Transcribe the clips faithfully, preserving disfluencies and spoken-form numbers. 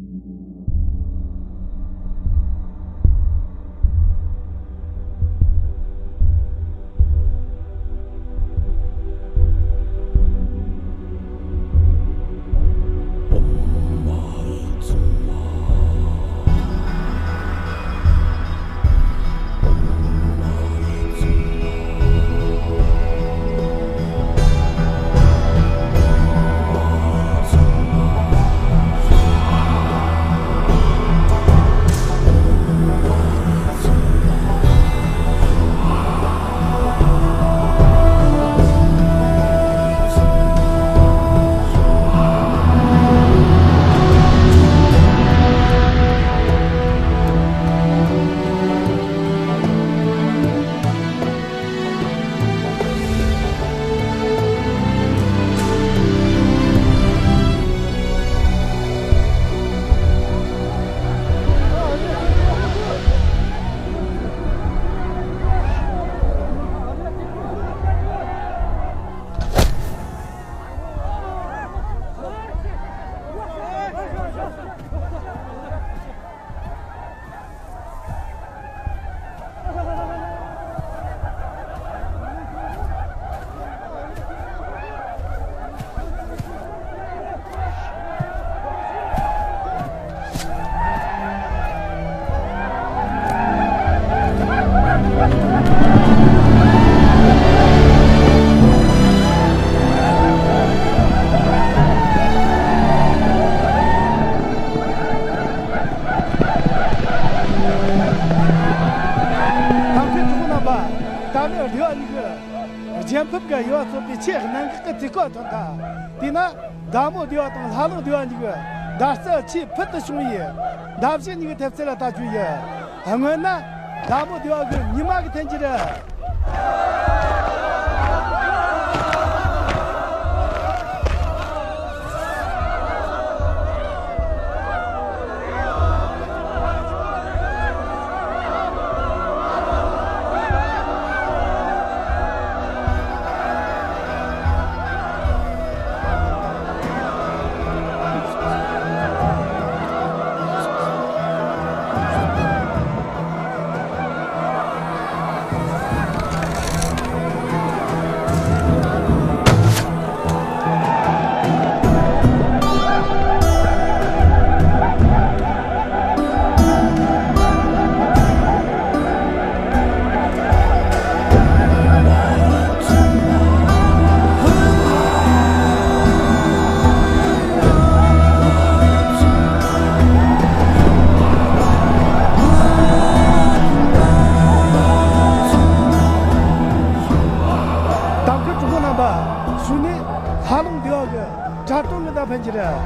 ཐང་ཁུལ་གྲོགས་རྣམ་པ། ད་ནི་རེ་བ་གཉིས་ཀྱི་རྒྱལ་ཕམ་གྱི་ཡུལ་ཚོ་པའི་ཆེས་གནད་འགག་གི་དུས་སྐབས་ཐོན་ཐལ། དེས་ན་མདའ་མོ་སྡེ་བ་དང་ལྷ་ལུང་སྡེ་བ་གཉིས་ཀྱི་མདའ་རྩལ་ཆེས་ཕུལ་དུ་བྱུང་བའི་མདའ་གཞུ་གཉིས་ཀྱི་ཐེབས་རྩ་ལ་ལྟ་རྒྱུ་ཡིན། སྔོན་ན་མདའ་མོ་སྡེ་བ་གི་ཉི་མ་གི་འཐེན་གྱི་རེད། ཐང་ཁུལ་གྲོགས་པོ་རྣམ་པ། གཞུག་ནས་ལྷ་ལུང་སྡེ་བ་གི་གྲྭ་བཙུན་གྱི་མདའ་འཕེན་གྱི་རེད།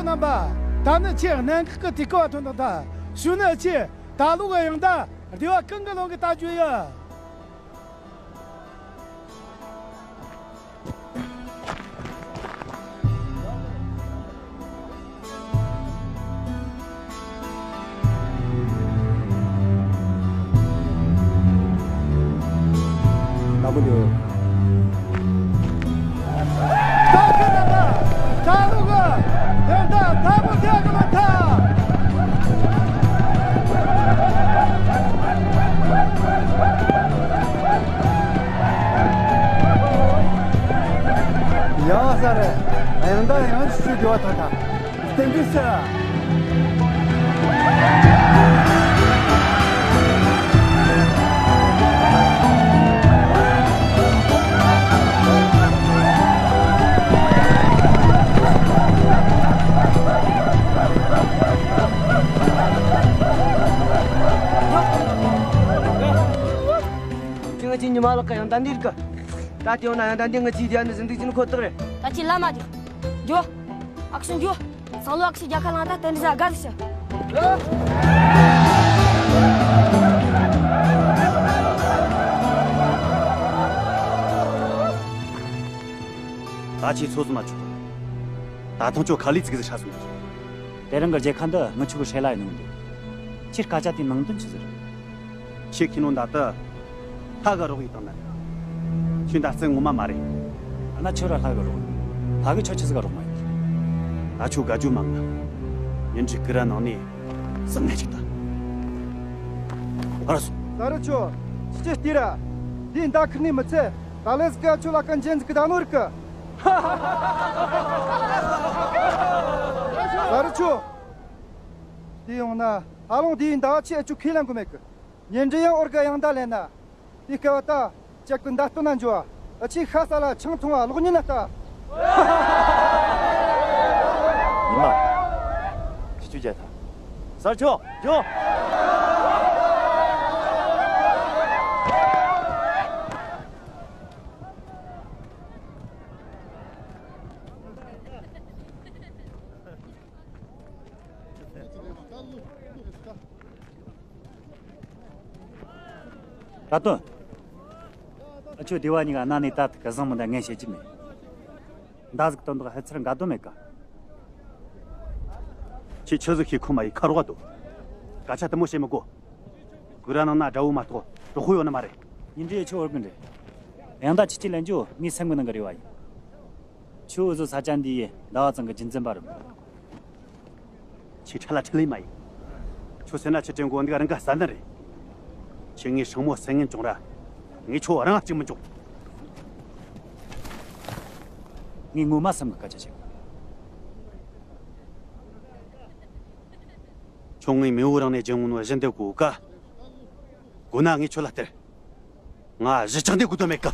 རྣམ་པ། ད་ནི་ཁྱེད་གནད་འགག་གི་དུས་སྐབས་ཐོན་དང་ད། གཞུག་ནི་ཁྱེད་ད་ལོ་གི་ཡང་ད་བདེ་བ་གང་གི་ལོང་གི་ད་བརྗོད་ཡ། ཡང་ས་རེད། ཡང་ད་ཡང་ཤུ་དགེ་བ་ཐོན་ཐལ། བསྟན་འཛིན་ཟེར། ཅི་ང་ཅི་ཉི་མ་ལགས་ཀ་ཡང་ད་འདིར་གི། ད་དེ་འོང་ན་ཡང་ད་འདི་ང་ཅི་དེ་ནི་ཟིན་འདུག་ཅི་ནི་ཁོ་ཐག་རེད། ད་ཅི་ལ་མ་དེ། འགྱོ། ཨག་ཤི་འགྱོ། སང་ལོ་ཨག་ཤི་རྒྱལ་ཁ་ལང་ད་དེ་འདྲ་ཟ་དགའ་ཟི་ཤི། ད་ཁྱེད་ཚོ་ཟིན་མ་ཆོག་ད་ཐང་ཆོ་ཁ་ལི་ཙིག་ཟི་ཤ་སོང་གི། དེ་རིང་གི་རྒྱལ་ཁ་འདི་ང་ཆོ་གི་ཧྲེ་ལ་ཡིན་ནོ་འདུག་ཁྱེད་སྐད་ཆ་དེ་ནང་དོན་ཆི་ཟིག་རེད། ཁྱེད་ཁྱི་ནོ་འདའ་ཏི། ལྷ་གི་རོགས་ཡིན་དང་ན། ཁྱོད་འདའ་རྩེ་ངོ་མ་མ་རེད། ཨ་ན་ཁྱོད་ར་ལྷ་གི་རོགས། ལྷ་གི་ཁྱོད་ཆི་ཟིག་ག་རོགས་མ་ཡིན། ད་ཁྱོད་དགའ་རྒྱུ་མང་ང་། ཉིན་འགྲིག་གི་ར་ནང་ནས་བསམ་ངན་ཅིག་ད། ཨ་ར་སོ། ད་རུ་ཆོ། ཅི་ཅི་སྟེ་ར། འདི་འདའ་ཁིར་ནི་མི་ཚེ། ད་ལེ་ཟི་ཀ་ཆོ་ལ་ཀ་འཇན་ཟི་ཀི་ད་ནོར་གི། ད་རུ་ཆོ། དེ་ཡོང་ན་ཧ་ལོང་དེའི་འདའ་ཆེ་ཨ་ཆུ་ཁས་ལེན་གི་མེད་གི། ཉིན་འདྲི་ཡང་འོར་ག་ཡང་འདའ་ལེན་ན། དེ་སྐལ་བ་ད་ཅག་གི་འདའ་སྟོན་ན་འཇོ་ཨ་ཆི་ཤ་ས་ལ་ཆང་འཐུང་བ་ལོག་ཉིན་ན་ལྟ། ཉི་མ། ཁྱི་ཆུ་རྒྱལ་ཐ། གསར་ཆོ་འཇོ། ད་དོན། ཨ་ཆོ་སྡེ་བ་གཉིས་ཀ་གནའ་ནས་ད་ཐུག་ག་བཟང་མི་འདའ་ངས་བཤད་ཀྱི་མེད། འདའ་ཟིག་དོན་དག་ཧི་ཚར་འགའ་དོན་མེད་ཀ་ཁྱེད་ཆི་ཟིག་ཤེས་ཁོ་མ་ཡི་ཁ་རོག་ག་དོ། སྐད་ཆ་དུ་མོ་བཤད་མི་དགོ་ཀུ་ར་ནང་ན་དགྲ་བོ་མ་གཏོགས་གྲོགས་པོ་ཡོད་ནི་མ་རེད། ཉིན་འདྲིས་ཆོ་བར་གི་འདྲེ། ཡང་ད་ཁྱི་ཁྱི་ལན་ཅོ་ངའི་སེམས་གི་ནང་གི་རེ་བ་ཡིན། ཆུ་འུ་ཟོ་ས་ཆ་འདི་ཡི་ཟླ་བ་ཚང་གི་རྒྱུན་འཛིན་པ་རུ། ཁྱེད་ཁྲ་ལ་ཁྲི་ལེ་མ་ཡིན། ཁྱོད་སེ་ན་ཁྱི་དྲན་གོ་འདི་ག་རང་ག་ས་འདི་རེད། ཁྱེད་ངའི་སྲང་མོ་སེ་ངན་བྱུང་ར། ངས་ཁྱོད་རང་གཅིག་མི་འཇོག་ངས་ངོ་མ་བསམ་གི་སྐད་ཆ་བཤད། ཁྱོད་ངའི་མེས་པོ་རང་ནས་སྦྱིན་འོང་ནོ་བཞིན་དེ་གོ་ཀ་གོ་ན་ངས་ཁྱོད་ལ་སྟེར། ང་གཞི་ཆགས་འདི་དགོས་དོན་མེད་ཀི།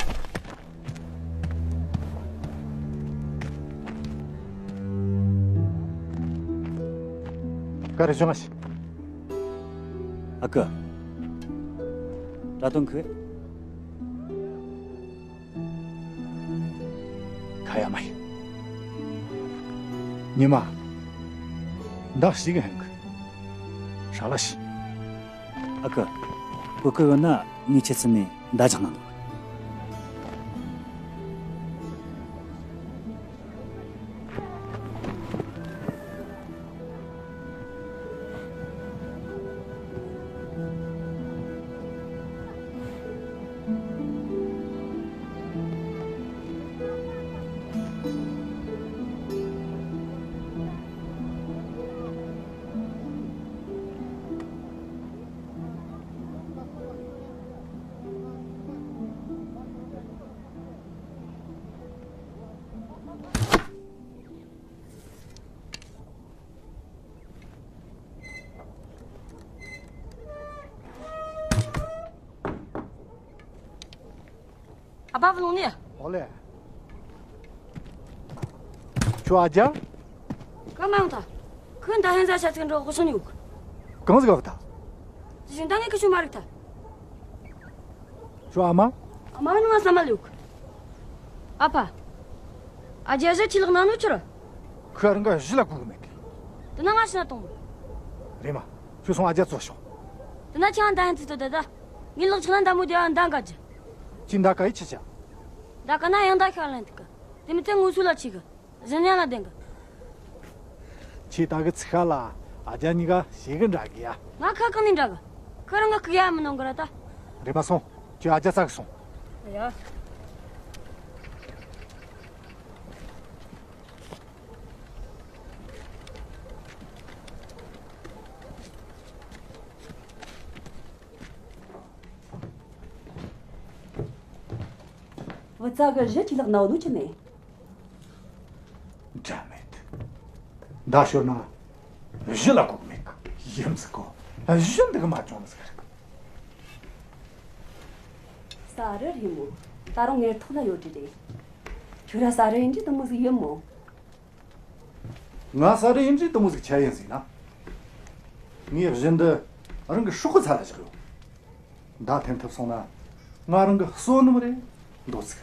ག་རེ་བྱུང་ང་ཞིག་ཨ་ཀི། དྲ་དོན་ཁི། ཁ་ཡ་མ་ཡིན། ཉི་མ། འདག་ཞིག་ཧན་གི། ཧྲ་ལ་ཞིག་ཨ་ཀི། གོ་གི་ཡོད་ན་ངས་ཁྱེད་ཚུན་ནས་མདའ་རྒྱག་གནང་དང་། ཨ་ཕ་བུ་ལོང་ནི། ཨོ་ལེ། ཁྱོད་ཨ་ཅག་གང་མང་ཐ། ཁོས་ད་ཧན་ཟ་ཤ་ཚིག་འགྲོ་ཧུ་སོང་ཡོད། གང་ཟིག་ག་ད། ཞིང་ད་ངས་ཁི་ཆུ་མ་རིག་ཐ། ཁྱོད་ཨ་མ། ཨ་མ་ནུ་ང་ས་མ་ལུག་ཨ་ཕ། ཨ་ཅག་ཟེར་ཁྱི་ལག་ན་ནུ་ཁྱོད་ར། ཁོས་རང་ག་ཞི་ལ་གུག་མེད་གི། དེ་ན་ང་ཕྱི་ན་གཏོང་མོ། རེམ་མ། ཁྱོད་སོང་ཨ་ཅག་ཚོ་ཤོག་དེ་ན་ཁྱེད་ང་ད་ཡང་ཚིག་ཏོ་ད་ད། ངའི་ལག་ཆ་ན་མདའ་མོ་དེ་ཡང་མདའ་འགའ་རྒྱུ། ཅི་མདའ་ག་ཡི་ཆི་ཆ། མདའ་ག་ན་ཡང་མདའ་ཤ་ལན་འདུག་གི། དེ་མི་ཚེ་ངུ་སུ་ལ་ཆི་གི། གཞན་ཡང་ལ་བདེན་གི། ཁྱེད་ད་གི་ཚིག་ཁ་ལ་ཨ་ཅག་གཉིས་ཀ་ཞེ་གི་འདྲ་གི་ཡ། ང་ཁ་གང་ནས་འདྲ་གི། ཁ་རང་གི་སྐུ་ཡ་མི་གནང་གི་ར་ད། རེམ་མ་སོང་། ཁྱོད་ཨ་ཅག་ཚ་གི་སོང་། ཡ། བུ་ཚ་གི་གཞི་ཅི་ལག་ནའོ་ནུ་ཅི་མེད། འདྲ་མེད། མདའ་ཤོར་ན་གཞི་ལ་གོ་གི་མེད་གི། ཡིན་ཟིག་གོ། གཞི་འདི་གི་མ་བྱུང་ཟིག་རེད། ས་རི་རེད་མོ། ད་རུང་ངའི་ཐོག་ལ་ཡོད་རེད་རེད། ཁྱོད་ར་ས་རི་ཡིན་གྱི་དུ་མོ་ཟིག་ཡིན་མོ། ང་ས་རི་ཡིན་གྱི་དུ་མོ་ཟིག་ཆ་ཡིན་ཟིག་ན། ངས་གཞི་འདི་རང་གི་སྲོག་གི་ཚ་ལ་བཞག་ཡོད། མདའ་འཐེན་ཐུབ་སོང་ན་ང་རང་གི་བསོད་ནམས་རེད་འདོད་ཟིག་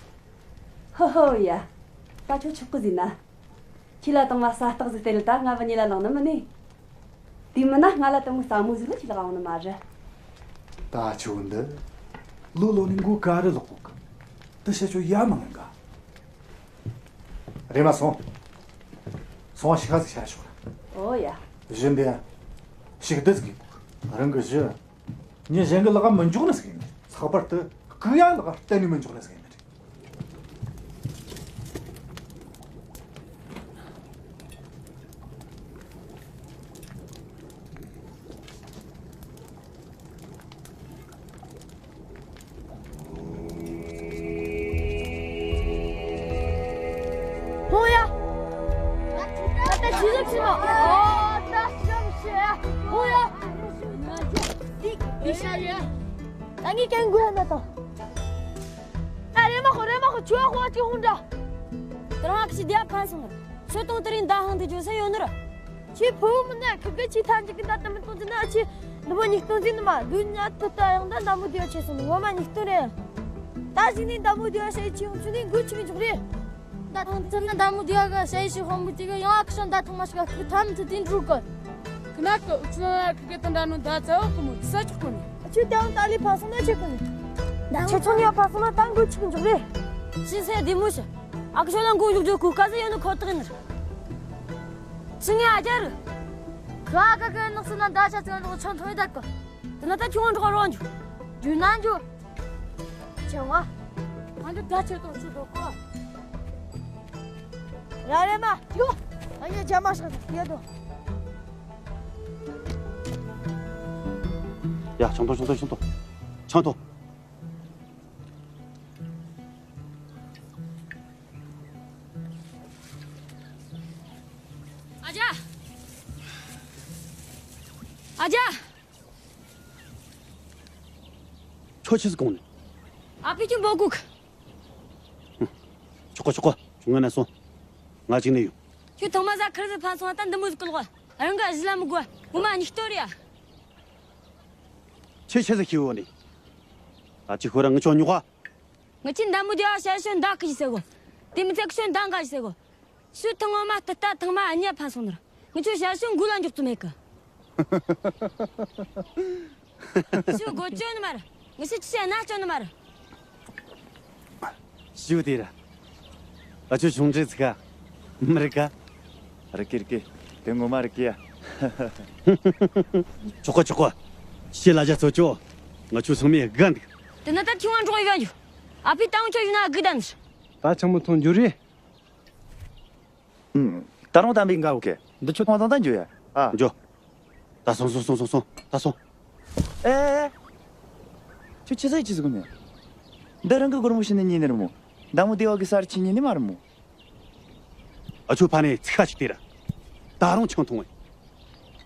ཧོ་ཧོ་ཡ། ད་ཁྱོད་ཆོག་གི་ཟིན་ན། ཁྱི་ལ་དང་མ་ས་སྟག་ཟིག་སྟེར་ད་ང་བུ་གཉིས་ལ་ལང་ནི་མིན་ནི། དེ་མིན་ན་ང་ལ་དུ་མོ་ས་མོ་ཟིག་ལ་ཁྱི་ལ་གང་ནི་མ་རེད། ད་ཁྱོད་འདི་ལོ་ལོ་ནི་མགོ་ག་རེ་ལོག་གོ་གི། དེ་བཤད་ཆོག་ཡ་མ་ངན་ག་རེམ་མ་སོང་། སོང་ཞིག་ཁ་ཟིག་བྱ་ཆོག་ར། ཨོ་ཡ། གཞི་འདི་ཞིག་བསྡུ་ཟིག་གི་རང་གི་གཞི། མྱི་གཞན་གི་ལག་མི་འཇོག་ནི་ཟིག་ཡིན། ལྷག་པར་དུ་སྐུ་ཡ་ལག་གཏན་ནས་མི་འཇོག་ནི་ཟིག་ཡིན། ཧོ་ཡ། ད་ལྟ་ཇི་ལྟར་ཕྱིན་ནོ། ཨོ་ད་ཤམ་ཤེ། ཧོ་ཡ། འདི་འདི་ཤ་ཡ། ད་ངས་ཀྱང་དགོས་ན་དང་། ད་རེ་མ་ཁོ་རེ་མ་ཁོ་ཆུ་ཧོ་ཅི་ཧུང་འདྲ། ད་རང་ཨ་ཁ་ཅི་བསྡད་ཕན་སོང་ནི། ཆུ་དང་དེ་རིང་ཟླ་ཧང་དུ་འཇོག་ས་ཡོད་ནི་ར། ཁྱེད་ཕུ་བོ་མིན་ན་ཁི་གེ་ཆེ་ཐམས་ཅད་ཀྱི་མདའ་དུ་མི་གཏོང་ཅི་ན་ཨ་ཆེ་འདི་མོ་ཉིག་སྟོང་ཟིན་ནི་མ་ལུས་ཉ་ཐུ་ད་ཡང་ད་མདའ་མོ་དེ་ཆེ་སོང་ནི་ངོ་མ་ཉིག་སྟོང་རེད། ད་གཞི་ནས་མདའ་མོ་དེ་ཤ་ཡི་ཆེ་ཡོང་ཆུ་ནས་འགུལ་ཆི་གི་འཇུག་རེད། ད་ཐང་ཚུར་ན་མདའ་མོ་དེ་ག་ཤ་ཡི་ཤི་ཧོན་མོ་དེ་ག་ཡང་ཨ་ཁུ་ཤང་ད་ཐང་མ་ཤི་ག་ཁུ་ཐམ་ཚུ་དེ་འགྲུལ་གོ། ཁི་ན་ཁི་ཨུ་ཚུ་ན་ཁི་གེ་ད་འདྲ་ནོ་ད་ཚ་བོ་ཁུ་མོ་ས་ཆུ་ཁོ་ནི། ཨ་ཆུ་དེ་ཡང་ད་ལི་ཕ་སོང་ན་ཆེ་ཁོ་ནི། ཆེ་ཆུང་ཡང་ཕ་སོང་ན་ད་འགུལ་ཆི་གི་འཇུག་རེད། ཤི་སེ་དེ་མོ་ཤི། ཨ་ཁུ་ཤོ་ལ་མགོ་མཇུག་རྒྱུ་གུ་དཀའ་ས་ཡོད་ནི་ཁོ་ཐག་ཡིན། ཆི་ངས་ཨ་ཅར། ཁ་ཁ་ཁ་ནག་སི་ན་ད་ཆ་ཚང་ལོག་ཆང་ཐོང་ཡི་ད་གི། དེ་ན་ད་ཁྱོད་འགྲོ་རོགས་འཇུ། རྒྱུ་ན་འཇུ། ཆེ་བ། ང་འདི་ད་ཆེ་ཏོག་ཆུ་ཏོག་གོ། ར་རེ་མ་ཡོ། ཨ་ཡེ་ཇ་མ་ཤག་ཡེ་དོ། ཡ་ཆང་ཐོང་ཆང་ཐོང་ཆང་ཐོང་། ཆང་ཐོང་། ཨ་ཅག་ཨ་ཅག་ཁྱོད་ཆི་ཟིག་གོང་ནས། ཨ་ཕས་ཁྱོད་འབོད་གོ་གི། ཆོག་གོ་ཆོག་གོ་ཁྱོད་ང་ན་སོང་། ང་གཅིག་ནས་ཡོང་། ཁྱོད་ཐོག་མ་ཟ་ཁར་ཟིག་ཕན་སོང་ད་འདི་མོ་ཟིག་གི་ལོག་རང་གི་གཞི་ལ་མི་དགོས་ངོ་མ་ཉིག་སྟོར་ཡ། ཁྱེད་ཆི་ཟིག་ཤི་བོ་ནས། ཨ་ཅི་ཁོ་རང་ངི་ཆོ་ཉོག་ག་ངི་ཆི་མདའ་མོ་དེ་ཨ་ཤ་ཤོ་མདའ་ཁི་ཞིག་ཟེར་གོ། དེ་མི་ཚད་ཁི་ཤོ་མདའ་འགའ་ཞིག་ཟེར་གོ། ཤུ་ཐང་ངོ་མ་ཏི་ཏ་ཐང་མ་ཨ་ཉ་ཕན་སོང་ནར། ངི་ཆོ་ཤ་ཤོ་མགུ་ལ་འཇོག་ཙམ་མེད་གི། ཤུ་གོ་ཅོ་ནི་མར། ངི་ཤི་ཆི་ཤ་ན་ཅོ་ནི་མར། ཞིའུ་དེ་ར། ཨ་ཆོ་ཆུང་འདྲེ་ཚིག་ག་མི་རིག་ག་རིག་གི་རིག་གི་དེ་ངོ་མ་རིག་གི་ཡ། ཆོག་གོ་ཆོག་གོ་ཤི་ལ་ཇ་ཚོ་ཅོ། ང་ཆོ་ཚང་མས་དགའ་འདུག་དེ་ན་ད་ཁྱོད་འགྲོ་ཡོད་ཡོད། ཨ་ཕས་ཏང་ཆོ་ཡིན་ན་དགའ་དམ། ད་ཆང་མོ་འཐུང་རྒྱུ་རེད། ད་རུང་དམ་པའི་འགའ་འོ་ཀེ། འདི་ཁྱོད་ཐོང་ཐང་ད་འཇུ་ཡ། ཨ། འཇོ། ད་སོང་སོང་སོང་སོང་སོང་ད་སོང་། ཨེ། ཁྱོད་ཆི་ཟིག་ཆི་ཟིག་གོ་ནི། འདི་རང་གི་སྒོར་མོ་ཤི་ནི་ཉིན་ནི་ར་མོ། མདའ་མོ་དེ་བ་གི་སར་ཆི་ཉིན་ནི་མ་ར་མོ། ཨ་ཆོ་ཕ་ནས་ཚིག་ཁ་ཅིག་དེ་ར། ད་རུང་ཆང་འཐུང་བས།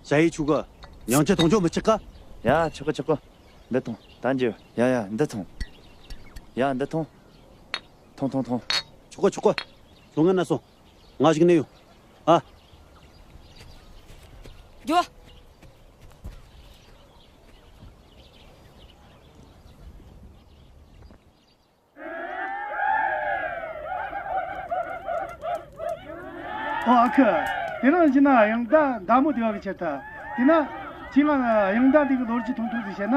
ཞ་ཡི་ཆུ་ག་ཉང་ཆ་ཐོང་ཆོ་མི་ཆག་ག་ཡ་ཆོག་གི་ཆོག་གི་འདི་འཐུང་ད་འཇུ་ཡ་ཡ་འདི་འཐུང་། ཡ་འདི་འཐུང་། ཐོང་ཐོང་ཐོང་། ཆོག་གོ་ཆོག་གོ་ཁྱོད་ང་ན་སོང་། ང་ཞིག་ནས་ཡོང་། ཨ། འགྱོ། ཨ་ཁུ། དེ་རིང་ཕྱིན་ན་དབྱངས་རྟ་མདའ་མོ་སྡེ་བ་གི་ཆེད་དུ། དེས་ན་ཁྱེད་ང་དབྱངས་རྟ་འདི་གི་ལོ་རྒྱུས་ཐུང་ཐུང་ཞིག་བཤད་ན།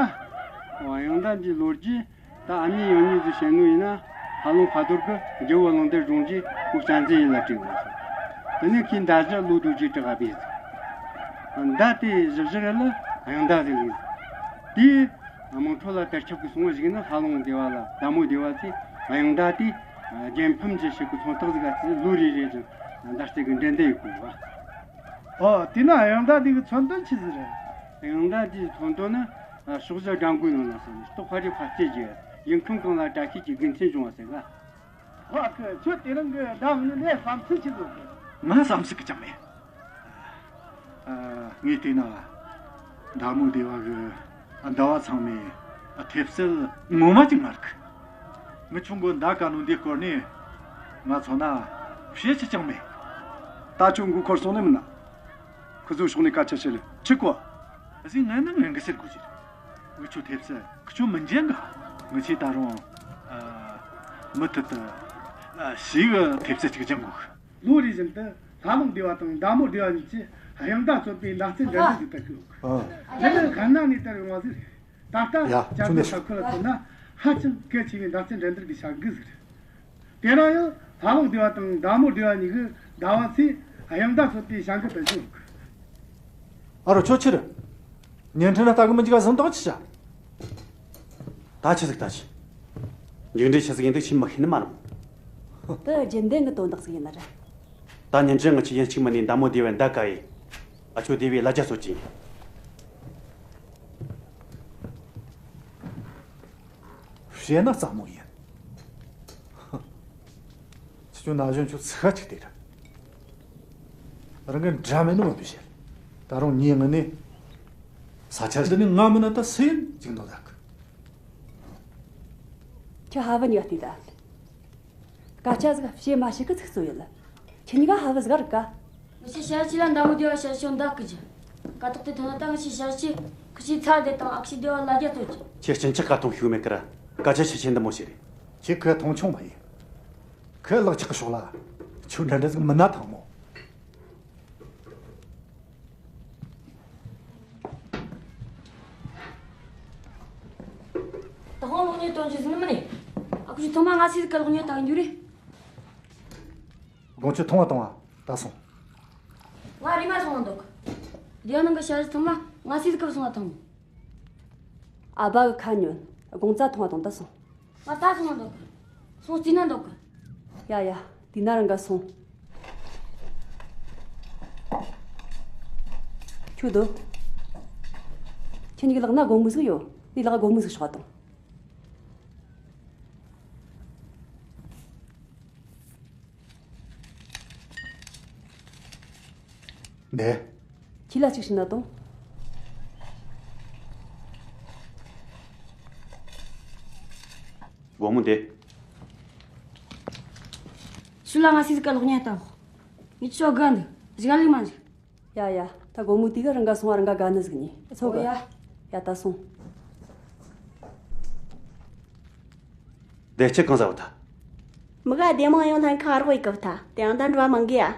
ཨོ། དབྱངས་རྟ་འདིའི་ལོ་རྒྱུས་ད་ཨ་མྱེས་ཡང་མྱེས་ཚོས་བཤད་ནོ་ཡིན་ན། ཧ་ལུང་ཁ་ཐོར་གི་རྒྱལ་བོ་གླང་དར་སྒྲུང་གི་སྐུ་གཅན་གཟན་ཡིན་ལ་བྲིས་ཡོད་ཟེར། དེ་ནས་ཁོས་མདའ་གཞུ་ལོ་དུ་ཅི་དྲག་ག་བས་ཟེར། མདའ་དེ་བཞི་བཞི་རེ་ལ་དབྱངས་མདའ་ཟེར་གི་ཟེར། དེའི་དམངས་ཁྲོད་ལ་དར་ཁྱབ་ཀྱི་སོང་བ་ཞིག་ན། ཧ་ལུང་སྡེ་བ་ལ་མདའ་མོ་སྡེ་བ་ཚོས་དབྱངས་མདའ་དེ་རྒྱལ་ཕམ་གྱི་ཞིག་གི་མཚོན་རྟགས་ཟིག་ག་བརྩིས། ལོ་རེ་རེ་བཞིན་མདའ་རྩེད་གི་འགྲན་བསྡུར་ཡོད་གོ་བ། ཨོ། དེས་ན་དབྱངས་མདའ་འདི་གི་མཚོན་དོན་ཆི་ཟིག་རེད། དབྱངས་མདའ་འདིའི་མཚོན་དོན་ནི། ཕྱོགས་བཞི་དགྲ་མགོའི་ནང་ན་སོང་ནས་སྟོབས་ཕ་རི་ཕ་རྩེ་རྒྱུ། ཡུལ་ཁམས་གང་ལ་དྲག་ཤུལ་གྱི་དགེ་མཚན་འབྱུང་བ་ཟེར་ག། ཧ་གི། ཁྱོད་དེ་རིང་གི་མདའ་ངོས་ནས་བསམ་ཚུལ་ཆི་ཟིག་ཡོད་གི། ང་བསམ་ཚུལ་གི་ཅང་མེད། ཨ། ངས་བལྟས་ན་མདའ་མོ་སྡེ་བ་གི་མདའ་བ་ཚང་མས་ཐེབས་རྩལ་ངོ་མ་ཅིག་མ་རིག། ངི་ཆུང་གི་མདའ་ག་ནོ་འདི་སྐོར་ནས་ང་མཚོན་ན་བཤད་རྒྱུ་ཅང་མེད། ད་ཁྱོད་མགོ་འཁོར་སོང་ནི་མིན་ན། ཁོ་ཚོའི་ཕྱོགས་ནས་སྐད་ཆ་བཤད་ལེ་ཆི་གོ། གཟིགས། ང་ནི་ངན་གི་ཟེར་དགོས་ཀྱི་རེད། འུ་ཆོ་ཐེབས་རྩལ་ཁི་ཆོ་མི་འཇལ་ག། ངི་ཆོས་ད་རུང་། ཨ། མུ་མཐུད་དུ། ཨ། ཞིག་ཐེབས་རྩལ་ཅིག་སྦྱང་དགོས། ལོ་རེ་བཞིན་དུ་ལྷ་ལུང་སྡེ་བ་དང་མདའ་མོ་སྡེ་བ་གཉིས་ཀྱིས་དབྱངས་མདའ་གཙོས་པའི་མདའ་རྩེད་འགྲན་བསྡུར་ཞིག་བསྡུ་གི་ཡོད། ཨ། དེ་ནི་ཧ་ན་ནས་དར་ཡོང་བ་ཟིག་རེད། ད་ལྟ་ཡ། བཅར་ཁྲིམས་ས་ཁུལ་ལ་མཚོན་ན་ཧ་ཅང་གལ་ཆེ་བའི་མདའ་རྩེད་འགྲན་བསྡུར་གྱི་བྱ་འགུལ་ཟིག་རེད། དེ་རིང་ཡང་ལྷ་ལུང་སྡེ་བ་དང་མདའ་མོ་སྡེ་བ་གཉིས་ཀྱི་མདའ་བ་ཚོས་དབྱངས་མདའ་གཙོས་པའི་བྱ་འགུལ་དུ་ཞུགས། ཨ་རོ། ཁྱོད་ཆི་རེད། བརྙན་འཕྲིན་ན་ལྟ་གི་མི་འཇུག་ག་ཟིན་ཐང་ཆི་བྱ། ད་ཆི་ཟིག་ད་ཆི། མཇུག་འབྲས་ཆི་ཟིག་ཡིན་འདུག་ཆི་མི་ཤེས་ནི་མ་རུང་། དེ་རྒྱུན་ལྡན་གྱི་དོན་དག་ཟིག་ཡིན་ནི་རེད། ད་བརྙན་འཕྲིན་ང་ཆི་ཡིན་གཅིག་མིན་ནས་མདའ་མོ་སྡེ་བའི་མདའ་ག་ཡེ། ཨ་ཆོ་སྡེ་བའི་ལ་རྒྱ་སོ་ཅི། བཤད་ན་སླ་མོ་ཡིན། ཁྱེད་ཆོ་ན་གཞོན་ཆོ་ཚིག་ཁ་ཅིག་དེ་རེད། རང་གི་འདྲ་མིན་ནོ་མི་བཤད། ད་རུང་ངའི་ངི་ནས་ས་ཆ་འདི་ནས་ང་མིན་ན་ད་སུ་ཡིན་ཅིག་འདོད་ལགས། ཁྱོད་ཧ་བན་ཡོད་དེ་ད། སྐད་ཆ་ཟིག་བཤད་མ་ཤེས་གི་ཚིག་རྩུབ་ཡོད། ཁྱེད་གཉིས་ཀ་ཧ་བུ་ཟིག་རིག་ག། ང་ཆོ་ཞ་ཅི་ལ་མདའ་མོ་སྡེ་བ་ཞ་ཅི་མདའ་གི་ཅི། ཀ་ཏོག་དེ་ཐོན་ན་ད་ང་ཆོ་ཞ་ཅི་ཁི་ཆི་ཚ་དེ་དང་ཨ་ཁི་སྡེ་བ་ལ་རྒྱ་ཐོ་ཅི། ཁྱེད་སྤྱིན་ཆག་ག་ཐོང་ཤུགས་མེད་ཀི་ར། སྐད་ཆ་ཆི་ཆེན་འདི་མོ་ཞིག་རེད། ཁྱེད་ཁོས་མཐོང་ཆུང་མ་ཡིན། ཁོས་ལག་ཆག་གི་ཤོག་ལ། ཁྱོད་འདྲ་འདྲ་ཟིག་མིན་ན་ཐང་མོ། ད་དབང་གློག་བརྙན་སྟོན་རྒྱུ་ཟིན་ནི་མིན་ནི། ཨ་ཁུ་ཞིག་ཐོག་མ་ང་སི་ཟིག་ག་གློག་བརྙན་བཏང་རྒྱུ་རེད། དགོང་ཆུ་འཐུང་བ་བཏང་བ་ད་སོང་། ང་རེ་མ་སོང་བ་འདུག། རྒྱ་ནང་གི་ཞ་ཞི་ཐོག་མ་ང་སི་ཟིག་ག་སོང་བ་དང་། ཨ་ཕ་གི་ཁ་ཉོན། དགོང་རྩ་འཐུང་བ་དང་ད་སོང་། ང་ད་སོང་བ་འདུག། སོང་རྩིས་ན་འདུག། ཡ་ཡ། དེ་ན་རང་ག་སོང་། ཁྱོད་དོ། ཁྱེད་གཉིས་ཀྱི་ལག་ན་སྒོར་མོ་ཟིག་ཡོད། ནི་ལག་སྒོར་མོ་ཟིག་ཤོག་དང་། འདི། ཁྱི་ལ་གཅིག་ཤི་ན་དང་། སྒོར་མོ་འདི། སུ་ལ་ང་སི་ཟིག་ག་གློག་བརྙན་བཏང་། ངས་ཆོ་ག་འདི་གཞན་ལུགས་མ་འཇིག། ཡ་ཡ། ད་སྒོར་མོ་དེ་ག་རང་ག་སོང་བ་རང་ག་དགའ་ནི་ཟིག་ནི་ཚོ་ག། ཨོ་ཡ། ཡ་ད་སོང་། འདི་ཁྱི་གང་ཟ་བ་ད། མི་ག་སྡེ་མང་ཡོང་ཐང་ཁ་རོག་ཡི་གི་བ་ད་དེ་ཡང་ད་འགྲོ་བ་མང་གི་ཡ།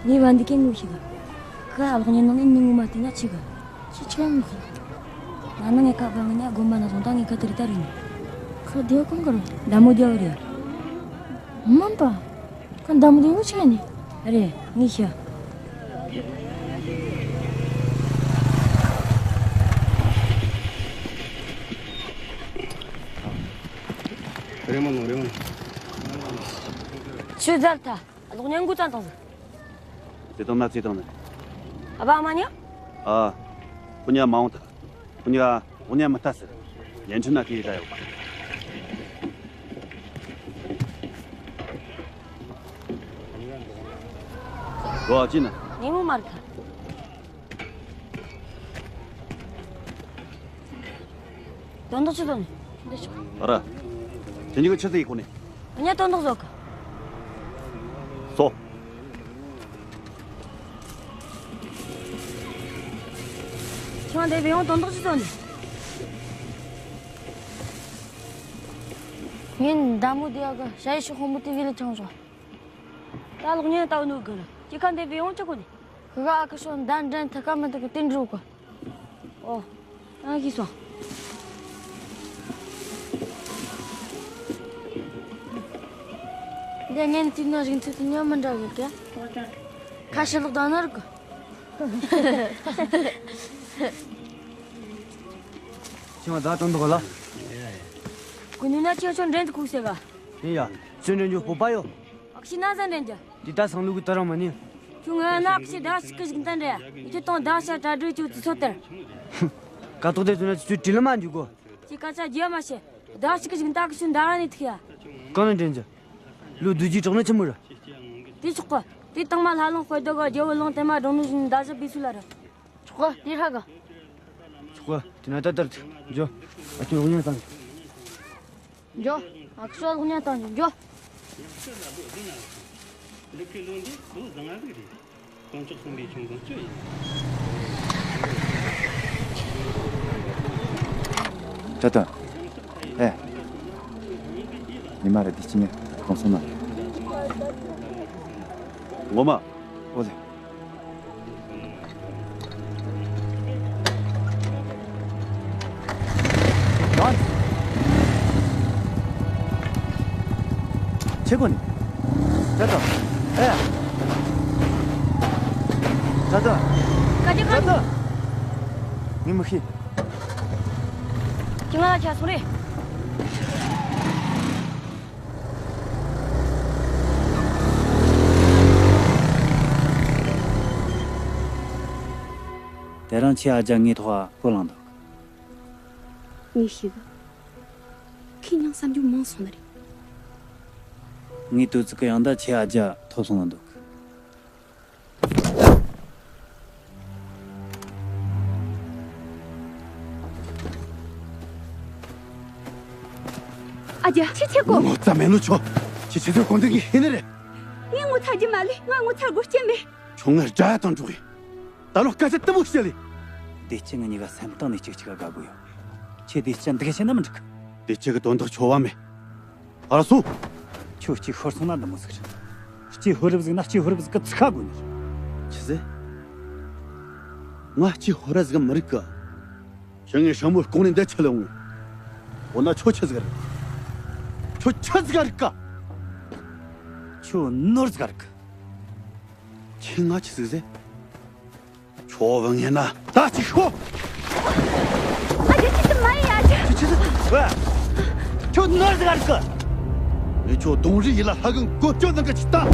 ངའི་བ་འདི་ཀའི་ངུ་ཤི་གི། ཁ་གློག་བརྙན་ནང་ནས་ནི་ངུ་མ་བལྟས་ན་ཆི་གི། ཆི་ཆི་ངུ་ཤི། ང་ནི་ངའི་ཁ་བ་ངི་ཉ་དགོན་པ་ན་སོང་ད་ངའི་ཁ་དེ་རི་ད་རི་ནི། ཁ་དེ་གང་གི་རེད། མདའ་མོ་རྒྱབ་རེད། མམ་པ། ཁ་མདའ་མོ་རྒྱབ་ཆི་ནི། རེད་ངི་ཤི། རེ་མོ་ནོ་རེ་མོ་ནོ། ཆུ་ཛར་ཐ། གློག་བརྙན་འགོ་བརྩམས་བཏང་ཟིག། བརྩེ་དུང་ན་བརྩེ་དུང་ནི། ཨ་ཕ་ཨ་མ་ཉོ། ཨ། ཁོ་གཉིས་མ་འོང་ད། ཁོ་གཉིས་གློག་བརྙན་མི་ལྟ་ཟེར། བརྙན་འཕྲིན་ན་དེ་ཡི་ད་ཡོད་པ། རོ་ཨ་ཅི་ན། ངས་མོ་མ་རིག་ག། དོན་དག་ཆི་དོན་ནི། འདི་ཆོག། ཨ་ར། ཁྱེད་གཉིས་ཀྱིས་ཆི་ཟིག་ཡེ་གོ་ནི། ངས་དོན་དག་བཟོ་གི། སོ། ང་འདི་བེ་ཡོང་དོན་དག་ཅི་ཚོ་ནི། ངས་མདའ་མོ་དེ་ཡག་གི་ཞ་ཡི་ཤི་དཔོན་པོ་དེ་བེ་ལ་འཆང་བྱུང་། ད་གློག་བརྙན་ལྟ་བུ་ནོ་གི་ར་ཅི་ཁ་འདི་བེ་ཡོང་ཅི་གོ་ནི། ཁི་ག་ཨ་ཁུ་ཤོ་མདའ་འདྲེན་ཐུབ་ཀ་མི་ཐུབ་གི་དེ་འགྲོ་གི། ཨོ། ཨ་ཤི་སོང་། འདི་ངན་དུས་ན་རིག་མཐུད་དུ་ཉོ་མི་འདྲ་གི་ཀ་ཁ་ཤི་ལོག་ད་ནོར་གི། ཁྱེད་ང་ད་དྲན་འདུག་ག་ལ། ཀུ་ནུ་ན་ཁྱེད་ཚོ་འདྲེན་དུ་ཁུག་ཟེར་ག་ཡིན་ཡ། ཚོན་འདྲེན་རྒྱུ་སྤོབས་པ་ཡོད། ཨག་ཤི་ན་ཟ་འདྲེན་རྒྱུ། འདི་ད་སང་ལུག་གི་ད་རང་མ་ནི། ཁྱོད་ང་ན་ཨག་ཤི་ད་ཞིག་གི་ཞིག་ད་འདྲེན་ཡ། ཁྱོད་དང་ད་ཤ་གྲ་སྒྲིག་ཅུ་ཙི་ཚོ་དེར། ཀ་ཏོག་དེ་ཚོ་ན་ཚུ་དྲི་ལ་མ་འཇུག་གོ། ཅི་ཀ་ཆ་རྒྱུ་མ་ཤེས། ད་ཞིག་གི་ཞིག་ད་ཨག་ཤི་ད་རང་ནི་ཐིག་ཡ། གང་ན་འདྲེན་རྒྱུ། ལུ་བདུད་ཀྱི་གྲོགས་ནི་ཆི་མོ་ར། དེ་ཆོག་གོ། དེ་དང་མ་ལྷ་ལུང་དཔེ་རྡོ་ག་རྒྱལ་བོ་ལུང་དེ་མ་འགྲོ་ནི་བཞིན་ད་ཞིག་བི་སུ་ལ་ར། ཆོག་གོ་དེ་ཧྲ་ག་ཆོག་གོ་དེ་ན་ད་ལྟར་འཇོ། ཨ་ཁྱོད་འུ་ཡང་དང་། འཇོ། ཨ་ཁྱོད་འུ་ཡང་དང་འཇོ། དཀོན་མཆོག་གསུམ་པའི་ཆུང་དང་བཅུ་ཡིན། ད་ལྟ། ཨེ། ཉི་མ་རེ་འདི་ཅི་ཉེ་གང་སོང་ན། ངོ་མ། ཨོ་ལེ། ཡང་། ཆེ་གོ་ནི། ད་ལྟ། ཨེ། ད་ལྟ། ཀ་ཅི་ཀ་ཅི། ད་ལྟ། ངས་མི་ཤེས། ཁྱི་ང་ལ་ཆ་སོང་རེད། དེ་རིང་ཁྱེད་ཨ་ཅག་ངའི་ཐོག་ཨ་ཕོ་ལངས་འདུག་ངས་ཤེས་གི། ཁྱེད་ཉང་བསམ་རྒྱུ་མང་སོང་ནི་རེད། ངའི་དུས་ཚིགས་ཀྱི་ཡང་ད་ཁྱེད་ཨ་ཅག་ཐོབ་སོང་ལ་འདུག་ཨ་ཅག་ཁྱེད་ཆེ་གོ། ངོ་ཚ་མེད་ནོ་ཆོ། ཁྱེད་ཆེ་ཚོད་གོང་དུ་ངས་ཤེས་ནི་རེད། ངས་ངོ་ཚ་རྒྱུ་མ་ལས་ང་ངོ་ཚ་དགོས་རྐྱེན་མེད། ཁྱོད་ང་དགྲ་ཡ་དང་འགྲོགས་ཡིན། ད་ལོ་སྐད་ཆ་དུ་མོ་བཤད་ལེ། བདེ་སྐྱིད་ང་གཉིས་ཀ་སེམས་གཏིང་ནས་གཅིག་གཅིག་ག་དགའ་གི་ཡོད། ཁྱེད་བདེ་སྐྱིད་འདི་ག་བཤད་ན་མི་འགྲིག་གི། བདེ་སྐྱིད་གི་དོན་དག་ཆོ་བ་མེད། ཨ་ར་སོ། ཁྱོད་གཅིག་ཤོར་སོང་ན་འདི་མོ་ཟིག་རེད། གཅིག་ཧུ་རབ་ཟིག་ན་གཅིག་ཧུ་རབ་ཟིག་གི་ཚིག་ཁ་དགོས་ནི་རེད། ཆི་ཟེ། ང་གཅིག་ཧུ་རབ་ཟིག་མི་རིག་གི། ཁྱོད་ངའི་ཤམ་བུ་ལྐོག་ནས་འདི་ཆི་ལ་འོང་། འོ་ན་ཁྱོད་ཆི་ཟིག་རེད། ཁྱོད་ཆི་ཟིག་རིག་གི། ཁྱོད་ནོར་ཟིག་རིག་གི། ཁྱེད་ང་ཆི་ཟིག་ཟེ། ཁྱོད་བུ་ངན་ན་ད་ཅི་ཤོག་ཨ་ཅེ་ཅི་ཙི་མ་ཡི་ཨ་ཅེ། ཁྱོད་ཆི་ཟིག་ཟེ། ཁྱོད་ནོར་ཟིག་རིག་གི། ངས་ཁྱོད་གདོང་རིས་ཡིད་ལ་ལྷ་གི་མགོ་སྐྱོ་ནང་གི་ཆི་ལྟ།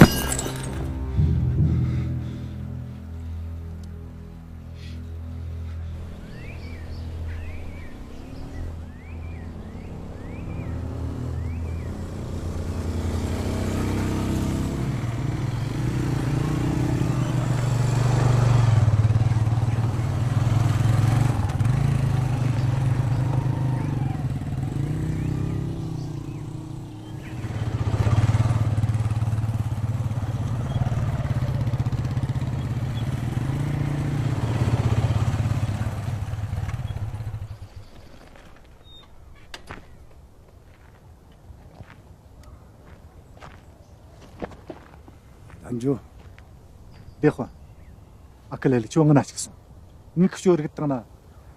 ད་འཇོ། བདེ་དཔོན། ཨ་ཁུ་ལེ་ལེ་ཁྱོད་ངི་ན་ཅིག་སོང་། ངི་ཁུ་ཁྱོད་རིག་བཏང་ན།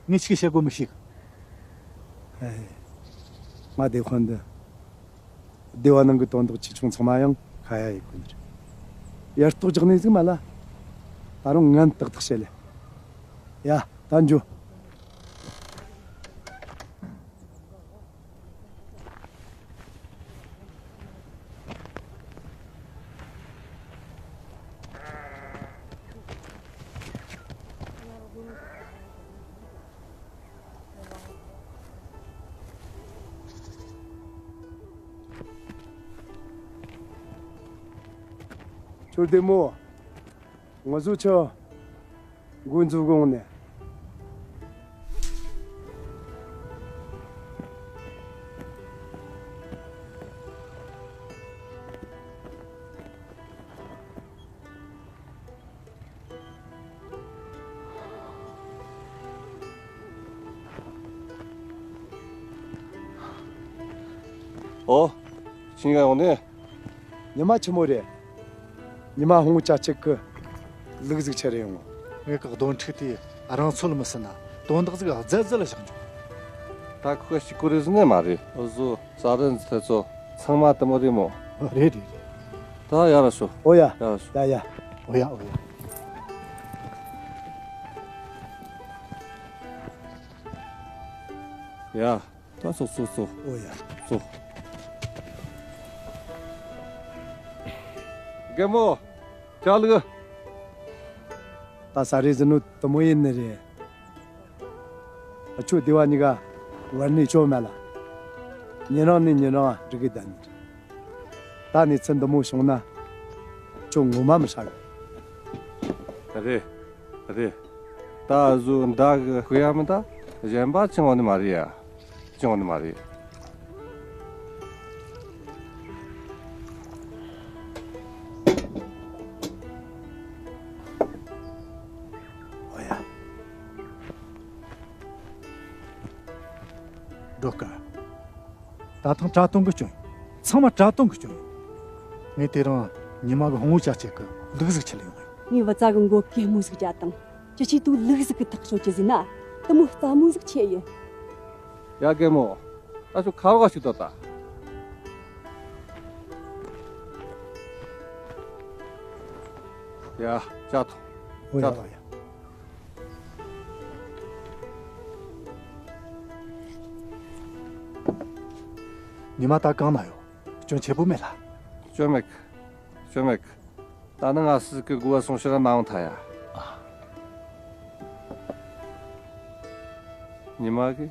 ངས་ཆི་བཤད་དགོས་མི་ཤེས་གི། ཨེ། ང་བདེ་དཔོན་འདི། སྡེ་བ་ནང་གི་དོན་དག་ཆེ་ཆུང་ཚང་མ་ཡང་ཁ་ཡ་ཡི་གོ་ནི་རེད། ཡར་གཏོགས་རྒྱག་ནས་ཟིག་མ་ལ། ད་རུང་ངན་ཏག་ཏག་བཤད་ལེ། ཡ། ད་འཇོ། ཁྱོད་བདེ་མོ། ང་ཚོ་ཆ། འགོ་འཛུགས་དགོངས་ནས། ཨོ། ཁྱེད་གཉིས་ཀ་ཡོང་ནི། ཉི་མ་ཆི་མོ་རེད། ཉི་མ་ཧོང་ཅག་ཅིག་གི་ལུག་ཟིག་ཁྱེར་ཡོང་། ངེད་ཀྱི་སྡོང་ཕྲུག་དེ་རང་ཚོད་མི་ཟིན་ན་དོན་དག་ཟིག་རྫལ་རྫལ་བཞག་འཇོག་ད་ཁོ་ཤི་ཀོ་རེ་ཟིན་ནས་མ་རེད། འུ་ཟོ་ས་རིན་ཟི་ཐེ་ཚོ་ཚང་མ་དུ་མོ་རེད་མོ། རེད་རེད་རེད། ད་ཡར་ལ་ཤོག་ཨོ་ཡ། ཡར་ལ་ཤོག་ཡ་ཡ། ཨོ་ཡ་ཨོ་ཡ། ཡ། ད་སོ་སོ་སོ། ཨོ་ཡ། སོ། རྒན་མོ། ཅག་ལུག་ད་ས་རེ་ཟི་ནུ་དུ་མོ་ཡིན་ནི་རེད། ཨ་ཆོ་སྡེ་བ་གཉིས་ཀ་བར་ནས་ཅོ་མེད་ལ། ཉིན་རང་ནས་ཉིན་རང་འགྲིག་གི་བསྡད་ནི་རེད། ད་གནས་ཚུལ་འདི་མོ་བྱུང་ན་ཁྱོད་ངོ་མ་མི་ཧྲ་གི། རེད། རེད། ད་གཟོད་མདའ་གི་ཤུགས་ཡ་མི་ད་གཞན་པ་ཅང་འོང་ནི་མ་རེད་ཡ། ཅང་འོང་ནི་མ་རེད། ཨོ་ཡ། འགྲོ་དཀའ། ད་ཐེངས་དྲ་དོན་གི་སྐྱོན། ཚང་མ་དྲ་དོན་གི་སྐྱོན། ངས་དེ་རིང་ཉི་མ་གི་ཧོང་བུ་ཅག་ཅིག་གི་ལུག་ཟིག་ཁྱེར་ཡོང་ངས། ངའི་བུ་ཚ་གི་མགོ་གད་མོ་ཟིག་བརྒྱབ་དང་། ཅི་ཆེ་དུ་ལུག་ཟིག་གི་ཐག་གཅོད་ཀྱི་ཟིན་ན་དུ་མོ་རྩ་མོ་ཟིག་ཆེ་ཡིན། ཡ་རྒན་མོ། ད་ཆུ་ཁ་རོག་ཞིག་ཏོ་ད། ཡ་ཅག་ཐོ། ཨོ་ཡ་ཅག་ཐོ། ཨོ་ཡ། ཉི་མ་ད་གང་ན་ཡོད། སྐྱོན་ཆེ་པོ་མེད་ལ། སྐྱོན་མེད་གི། སྐྱོན་མེད་གི། ད་ནི་ང་སྲིད་གི་དགུ་བ་སོང་ཕྱིར་མ་འོང་ཐལ་ཡ། ཉི་མ་གི།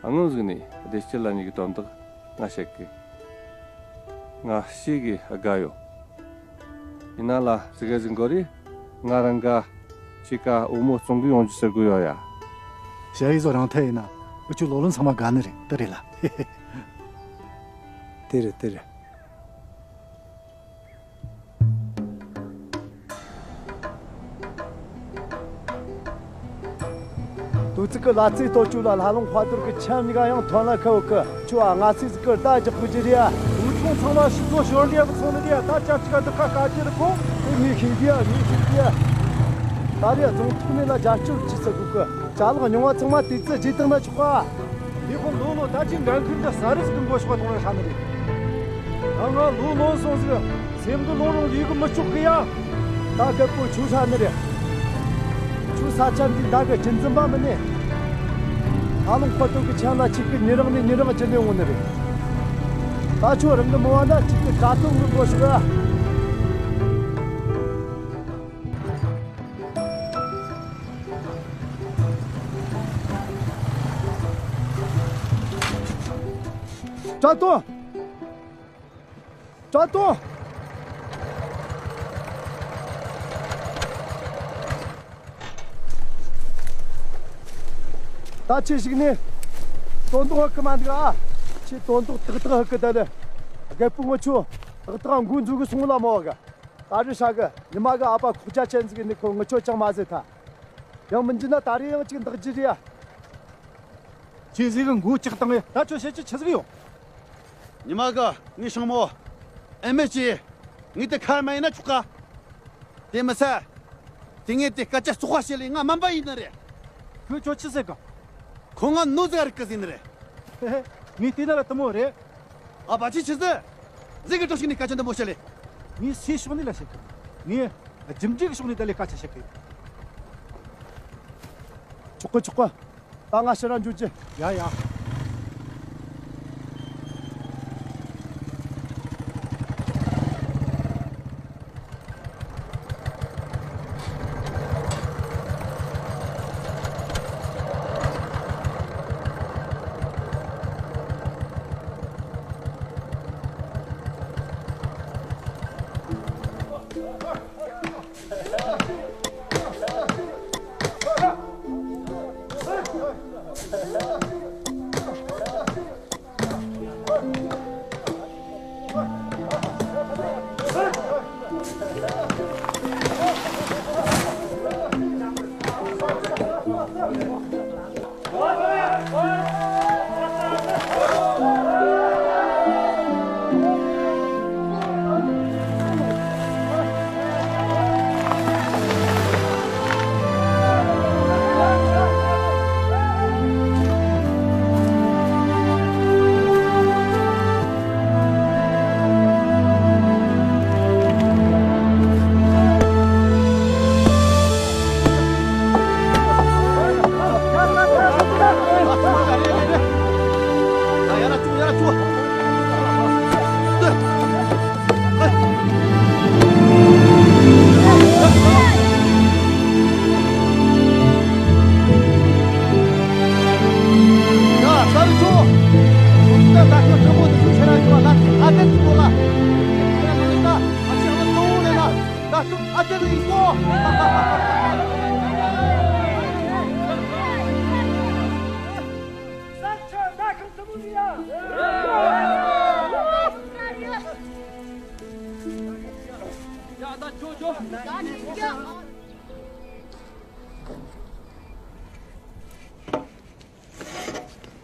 སྔོན་ཟིག་ནས་བདེ་སྐྱིད་ལ་ཉིག་གི་དོན་དག་ང་བཤད་གི། ང་ཤི་གི་དགའ་ཡོད། ཡིན་ན་ལ་ཟི་ག་ཟིག་འགོ་རེ་ང་རང་ག་ཅི་ཀ་འོ་མོ་བཙོང་གི་ཡོང་རྒྱུ་ཟེར་གི་ཡོད་ཡ། ཞ་ཡི་བཟོ་རང་ཐད་ཡིན་ན་འུ་ཆོ་ལོ་ལོན་ཚང་མ་དགའ་ནི་རེད། དེ་རེད་ལ། དེ་རེད་དེ་རེད། དུས་ཚིགས་ཀྱི་ལ་རྩེ་སྟོད་ཅུ་ལ་ལྷ་ལུང་དཔལ་རྡོར་གྱི་ཁྱིམ་གཉིས་ཀ་ཡང་ཐོན་ལ་ཁ་བུ་གི་ཆུ་བ་ང་སྲིད་ཟིག་གི་ཟླ་རྒྱག་པོ་ཅི་རེད་ཡ། ངུ་ཆུང་ཚང་མ་ཤི་ཚོ་ཞོར་འདི་ཡ་གི་ཚོང་ནི་འདི་ཡ་ད་ཅག་ཅི་ག་འདི་ཁ་ཀ་ཅི་རི་ཁོ། དེ་ངས་ཤེས་འདི་ཡ་ངས་ཤེས་འདི་ཡ། ད་རེས་རྫོང་ཐོག་ནས་ལ་རྒྱབ་སྐྱོར་ཅི་ཟེར་གོ་གི། ཅ་ལག་རྙིང་བ་ཚང་མ་དུས་ཚོད་རྗེས་བཏང་ན་ཆོག་ག། འདི་ཁོ་ལོ་ལོ་ད་ཅི་འགན་ཁུར་འདི་ས་རི་ཟིག་གི་མགོ་ཤོག་གཏོང་ར་ཧྲ་ནི་རེད། ད་ང་ལོ་ལོན་སོང་ཟིག་སེམས་གི་ལོང་རུང་ལུས་གི་མི་ལྕོགས་གི་ཡ། ད་རྒད་པོ་ཆུ་ས་ནི་རེད། ཆུ་ས་ཆ་འདི་ད་གི་རྒྱུན་འཛིན་པ་མི་ནི། ད་ལོང་ཁོ་ཏོ་གི་ཆང་ལ་ཆིག་གི་ཉི་རང་ནས་ཉི་རང་རྒྱུན་ནས་འོང་ནི་རེད། ད་ཆུ་རང་གི་མི་བ་ན་ཆིག་གི་དྲ་ཐོག་གི་མགོ་ཤོག་ཡ། དྲ་ཐོག་དྲ་ཐོག་ད་ཁྱེད་ཞིག་ནས་དོན་དག་ཧ་གི་མ་འདུག་ཨ། ཁྱེད་དོན་དག་ཏག་ཏག་ཧ་གི་ད་ལེ། རྒད་པོ་ངུ་ཆོ་ཏག་ཏག་འགོ་འཛུགས་གི་སོང་ལ་མོ་ག་ད་རི་ཧྲ་གི་ཉི་མ་གི་ཨ་ཕ་ཁོག་ཅག་ཅན་ཟིག་ནི་ཁོ་ངུ་ཆོ་ཅང་མ་ཟེར་ཐལ། ཡང་མི་འཇི་ན་ད་རི་ཡང་ཅིག་འདག་ཇི་རི་ཡ། ཁྱེད་ཟིག་གི་མགོ་ལྕགས་བཏང་ངས་ད་ཁྱོད་བཤད་ཀྱི་ཆི་ཟིག་ཡོད། ཉི་མ་གི་ངའི་ཤང་མོ། ཨེ་མེ་ཅི། ངས་དེ་ཁ་མ་ཡིན་ན་ཆོག་ག་དེ་མི་ཚད། དེ་ངས་དེ་སྐད་ཆ་བཙོག་པ་བཤད་ལས་ང་སྨན་པ་ཡིན་ནི་རེད། ཁོས་ཁྱོད་ཆི་ཟེར་གི། ཁོ་ང་ནོ་ཟེར་རིག་གི་ཟིན་ནི་རེད། ངས་བལྟས་ན་ལ་དུ་མོ་རེད། ཨ་ཕ་ཆི་ཆི་ཟེར། ཟིག་གི་གྲོ་ཞིག་ནས་སྐད་ཆ་འདི་མོ་བཤད་ལས། ངས་སའི་ཕྱོགས་ནས་ལ་བཤད་གི། ངས་རྒྱུ་འབྲས་ཀྱི་ཕྱོགས་ནས་ད་ལས་སྐད་ཆ་བཤད་གི། ཆོག་གི་ཆོག་གི། ད་ང་ཕྱིར་ར་འགྱོ་རྒྱུ། ཡ་ཡ།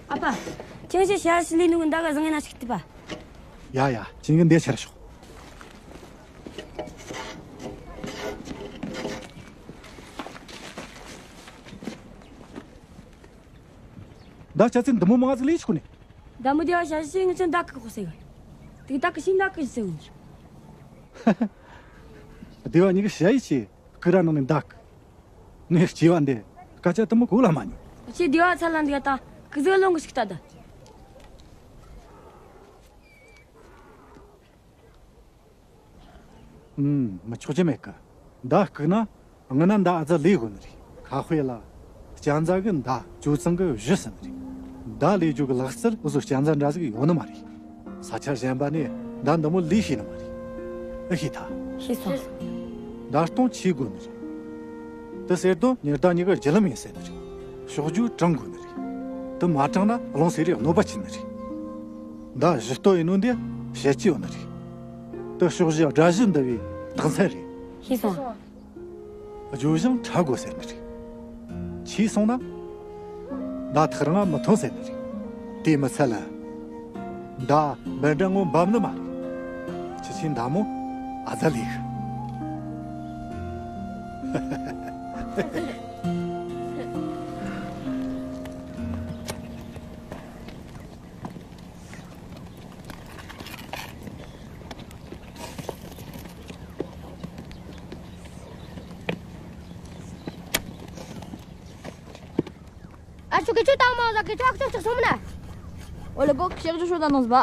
ཨ་ཕ། ཁྱེད་ཀྱིས་ཞ་ཞི་ལི་ནུ་གི་མདའ་ག་བཟང་ངན་ན་ཞིག་ཐུབ་པ། ཡ་ཡ། ཁྱེད་ཀྱིས་འདི་ཆར་ཤོག་མདའ་ཆ་ཚིག་འདི་མོ་མང་ཟིག་ལས་ཆོག་ནས། མདའ་མོ་དེ་བ་ཞ་ཞི་ངི་ཆོ་མདའ་གི་ཁོ་ཟེར་གི། དེ་མདའ་གི་ཤིང་མདའ་གི་ཟེར་གི། སྡེ་བ་གཉིས་ཀྱི་ཞ་ཡི་ཆེ་ཀི་ར་ནང་ནས་མདའ་གི། ངས་སྐྱེ་བ་འདི་སྐད་ཆ་དུ་མོ་གོ་ལ་མ་ཉན། ཁྱེད་སྡེ་བ་ཚ་ལ་འདི་ག་དང་གི་ཟིག་ལོང་གི་ཞིག་ལྟ་ད། ཨུམ། མི་ཆོག་ཅེས་མེད་གི། མདའ་བཀུག་ན་སྔུན་ན་མདའ་ཨ་ཙི་ལས་དགོས་ནི་རེད། ཁ་དཔེ་ལ། སྤྱན་རྫ་གི་མདའ་ཅོ་ཚང་གི་གཞུ་ཟེར་ནི་རེད། མདའ་ལས་རྒྱུ་གི་ལག་རྩལ་འུ་ཟོ་སྤྱན་རྫ་འདྲ་ཟིག་ཡོད་ནི་མ་རེད། ས་ཆ་གཞན་པ་ནས་མདའ་འདི་མོ་ལས་ཤེས་ནི་མ་རེད། ཨེ་ཤེས་ཐལ། ཤེས་སོང་། མདའ་ལྟོང་ཆས་དགོས་ནི་རེད། དེ་ཟེར་དུས་ཉི་ཟླ་གཉིས་ཀྱི་རྒྱུ་ལམ་ཡིན་ཟེར་ནི་རེད། ཕྱོགས་བརྒྱུད་དྲང་དགོས་ནི་རེད། དེ་མ་དྲངས་ན་རླུང་སེ་རའི་གནོད་པ་བྱེད་ནི་རེད། མདའ་གཞུ་སྟོད་ཡིན་ནོ་འདི་བཤད་ཀྱི་ཡོད་ནི་རེད། དེ་ཕྱོགས་བཞི་དགྲ་བཞི་འདུལ་བའི་རྟགས་མཚན་རེད། ཤེས་སོང་། བརྗོད་བཞིན་འཕྲད་དགོས་ཟེར་ནི་རེད། ཆས་སོང་ན། མདའ་ཐག་རིང་ང་མི་ཐོན་ཟེར་ནི་རེད། དེ་མི་ཚད་ལ། མདའ་འབེན་འདྲ་ངོ་འབབ་ནི་མ་རེད། ཁྱེད་ཆོས་མདའ་མོ་ཨ་ཙི་ལས་གི། ཨ་ཆོ་གི་ཆོ་ཏང་མ་ཟ་གི་ཆོ་ཨ་ཆོ་ཆོ་སོང་མ་ན། ཨོ་ལེ་བོ་ཤེག་ཆོ་ཤོ་ད་ནོ་ཟ་བ།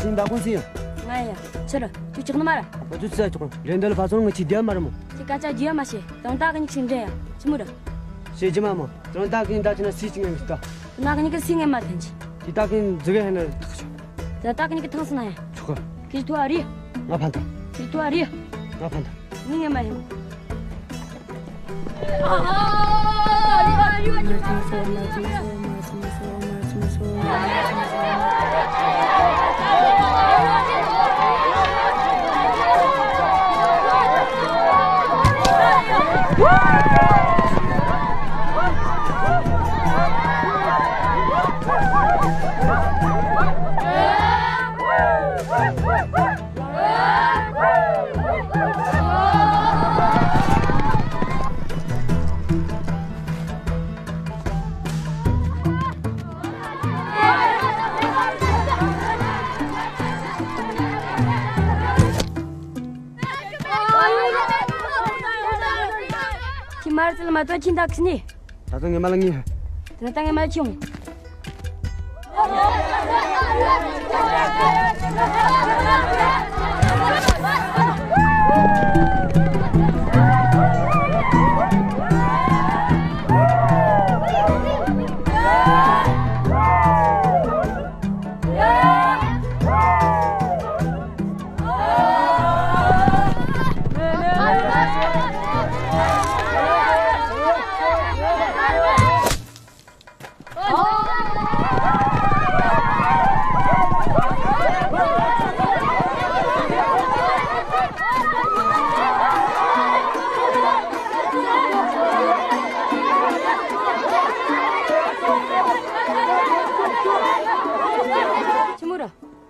ཤིང་མདའ་ཀུན་སི་ཡང་། ང་ཡ། ཕྱིར། ཁྱོད་ཅག་ནི་མ་ར། ང་ཚོ་ཚེ་ཆོག་རེ་འདི་ལ་ཕ་སོང་ང་ཆི་རྒྱ་མ་ར་མོ། ཁྱེད་སྐད་ཆ་རྒྱ་མ་བཤད། དང་ཏག་གི་ཉིག་ཤིང་འདྲེ་ཡ། ཅི་མོ་ར། བཤད་རྒྱུ་མ་མོ། དང་ཏག་གི་ད་ཅི་ན་སི་ཅི་ངན་གི་ད། ནག་ཉིག་གི་སི་ངན་མ་ཐན་ཅི། དེ་ཏག་གི་ཛི་གི་ཧན་ན་ཐག་ཆོད། ད་ཏག་གི་ཉིག་གི་ཐང་སི་ན་ཡ། ཆོག་གི། ཁྱེད་ཐུ་ཨ་རི། ང་ཕན་ད། ཁྱེད་ཐུ་ཨ་རི། ང་ཕན་ད། ངས་མ་ཡིན། ཁྱི་མར་ཙལ་མ་ཏོ་ཁྱི་འདག་ནི། ད་ཚོ་ངས་མ་ལ་ངེས། དེ་ད་ངས་མ་ལ་ཁྱི་འོང་།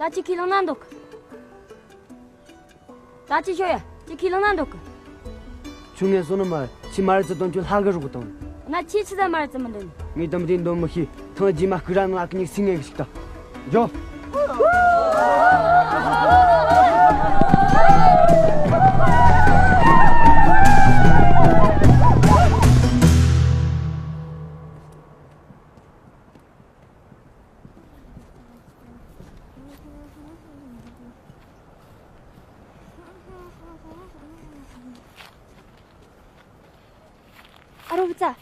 ད་ཅི་ཁས་བླངས་ན་འདུག་གི། ད་ཅི་ཤོད་ཡ། ཅི་ཁས་བླངས་ན་འདུག་གི། ཁྱོད་ངས་བཟོ་ནི་མ་རེད། ཁྱི་མ་རེད་ཙི་དོན་ཁྱོད་ལྷ་གི་རོགས་གི་དང་། ན་ཁྱི་ཆི་ཟ་མ་རེད་ཙི་མི་འདོན། ངས་དམ་དེ་འདོན་མི་ཤེས། ཐང་རྗེས་མ་སྐུ་ར་ནང་ལ་ཀི་ཉིག་སིང་ངེ་གི་ཞིག་ད། འཇོ། ཨ་རོ་བུ་ཚ།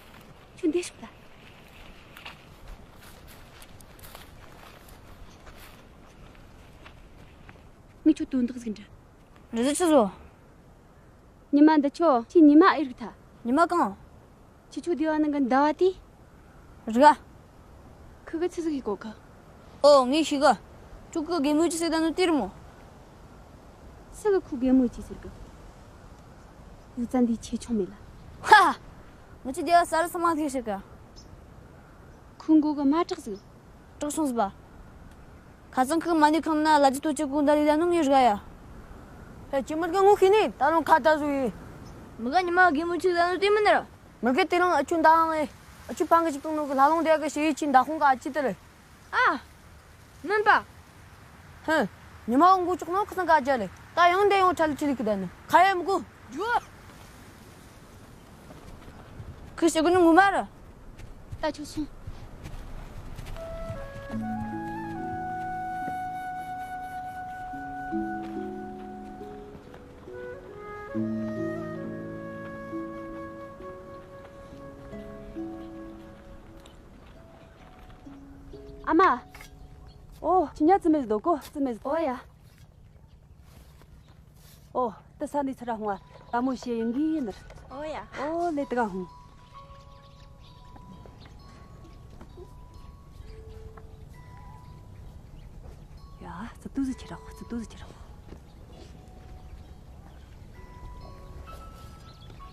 ཁྱོད་འདི་ཤོག་ད། ངས་ཁྱོད་དོན་དག་ཟིག་འདྲི། རི་ཟི་ཆི་བཟོ། ཉི་མ་འདི་ཆོ་ཁྱི་ཉི་མ་ཨེ་རིག་ཐ། ཉི་མ་གང་། ཁྱི་ཆོ་སྡེ་བ་ནང་གི་ཟླ་བ་དེ། རི་ག་ཁི་གི་ཆི་ཟིག་གི་གོ་གི། ཨོ་ངས་ཤི་གི། ཁྱོད་ཀི་གེ་མོ་ཅི་ཟེར་ད་ནོ་དེ་རི་མོ། སུ་གི་ཁུ་གེ་མོ་ཅི་ཟེར་གི། བུ་ཚ་འདི་ཆེ་ཆུང་མེད་ལ། ཧ། ཧ། ངི་ཆི་སྡེ་བ་ས་རི་ས་མ་ཐེ་ཤི་གི། ཁུ་མགོ་གི་མ་དྲག་ཟིག་དྲག་སོང་ཟིག་པ། ཁ་སང་ཁི་མ་ནི་ཁང་ན་ལ་ཇི་ཏོ་ཅི་ཀུང་ད་ལི་ལ་ནུ་ངི་ར་ཡ། ཧེ་ཅི་མི་ག་ངུ་ཁི་ནི་ད་རུང་ཁ་ད་ཟུ་ཡི། མི་ག་ཉི་མ་གི་མུ་ཆི་ད་ནུ་ཏི་མི་ནི་ར། མི་ག་ཏི་རང་ཨ་ཆུ་ད་ཧང་ཨེ། ཨ་ཆུ་ཕང་གི་ཅིག་ཏུང་ནུ་གི་ལ་ལོང་དེ་གི་ཤེ་ཡི་ཆི་ད་ཁོང་ག་ཨ་ཅི་ཏི་རེ། ཨ། མིན་པ། ཧེ། ཉི་མ་འོང་གུ་ཅོག་ནོ་ཁི་སང་ག་ཅ་ལེ། ད་ཡང་དེ་ཡོང་ཁྲ་ལི་ཆི་ལི་ཀི་ད་ནི། ཁ་ཡ་མི་གུ། ཇུ། ཁི་ཤི་གུ་ནི་ངུ་མ་ར། ད་ཆུ་སོང་། ཨ་མ། ཨོ། ཁྱི་ཉ་ཙི་མེ་ཟི་དོ་གོ་ཙི་མེ་ཟི། ཨོ་ཡ། ཨོ། ཏི་ས་ནི་ཚུ་ར་ཧུང་ཨ། ད་མོ་ཤེ་ཡིན་གི་ཡིན་ནར། ཨོ་ཡ། ཨོ་ལེ་ཏི་ག་ཧུང་། ཡ། ཙི་ཏུ་ཟི་ཁྱི་ར་ཧུ། ཙི་ཏུ་ཟི་ཁྱི་ར་ཧུ།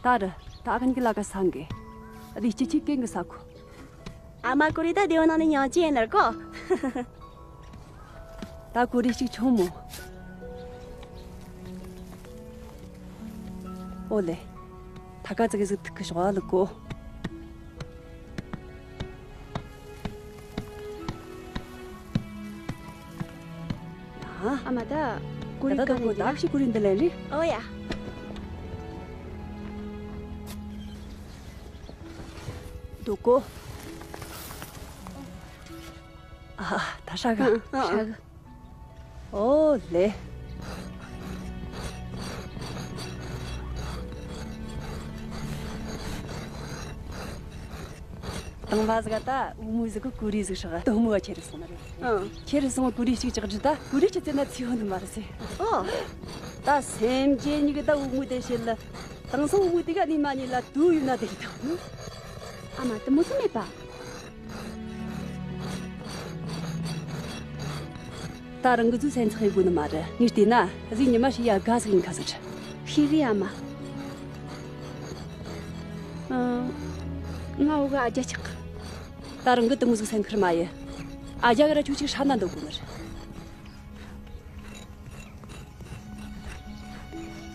ད་ར། ད་ཨ་ཁན་གི་ལ་ཀ་སང་གི། ཨ་དི་སྤྱི་ཆི་ཀེང་གི་ས་ཁུ། ཨ་མ་ཀུ་རི་ད་དེ་བ་ནང་ནས་ཉང་ཅི་ཡིན་ནར་གོ། ད་ཀུ་རི་ཞིག་ཆུང་མོ། ཨོ་ལེ། ཐ་ཀ་ཙི་གི་ཟིག་ཐུག་གི་ཤོག་ཨ་ལུ་གོ། ཨ་མ་ད། ཀུ་རི་ད་ད་ཀ་ནས་ཀུ་ད་ཤི་ཀུ་རི་འདི་ལན་རི། ཨོ་ཡ། འདུག་གོ། ཨ་ད་ཧྲ་ག་ཧྲ་ག་ཨོ་ལེ། དང་བ་ཟིག་ད་འུ་མུ་ཟིག་གི་ཀུ་རི་ཟིག་ཧྲག་དུ་མུ་བ་ཁྱེར་སོང་ན་རེད། ཨང་། ཁྱེར་སོང་ཀུ་རི་ཞིག་ཅག་ཅི་ད་ཀུ་རི་ཅི་ཙེ་ན་ཚི་ཧོ་ནི་མ་རེད་སེ། ཨོ། ད་སེམས་ཅན་ཉི་གི་ད་འུ་མུ་དེ་ཤེད་ལ། དང་སང་འུ་མུ་དེ་ག་ནི་མ་ཉི་ལ་དུ་ཡུ་ན་དེ་ཡི་ད་ནི། ཨ་མ་དུ་མུ་སུ་མེད་པ། ད་རང་གི་ཚུལ་སེམས་ཚེགས་ཡི་དགོས་ནི་མ་རེད། ངས་བལྟས་ན་གཟིག་ཉི་མ་ཞིག་ཡ་དགའ་ཟིག་ཡིན་ཁ་ཟིག་རེད། ཤེས་རེད་ཨ་མ། ཨ། ང་འོ་ག་ཨ་རྒྱ་ཆག་གི། ད་རང་གི་དུ་མོ་ཟིག་སེམས་ཁུར་མ་ཡི། ཨ་རྒྱ་གི་ར་ཆུ་ཆིག་ཧྲ་ན་འདོད་དགོས་ནི་རེད།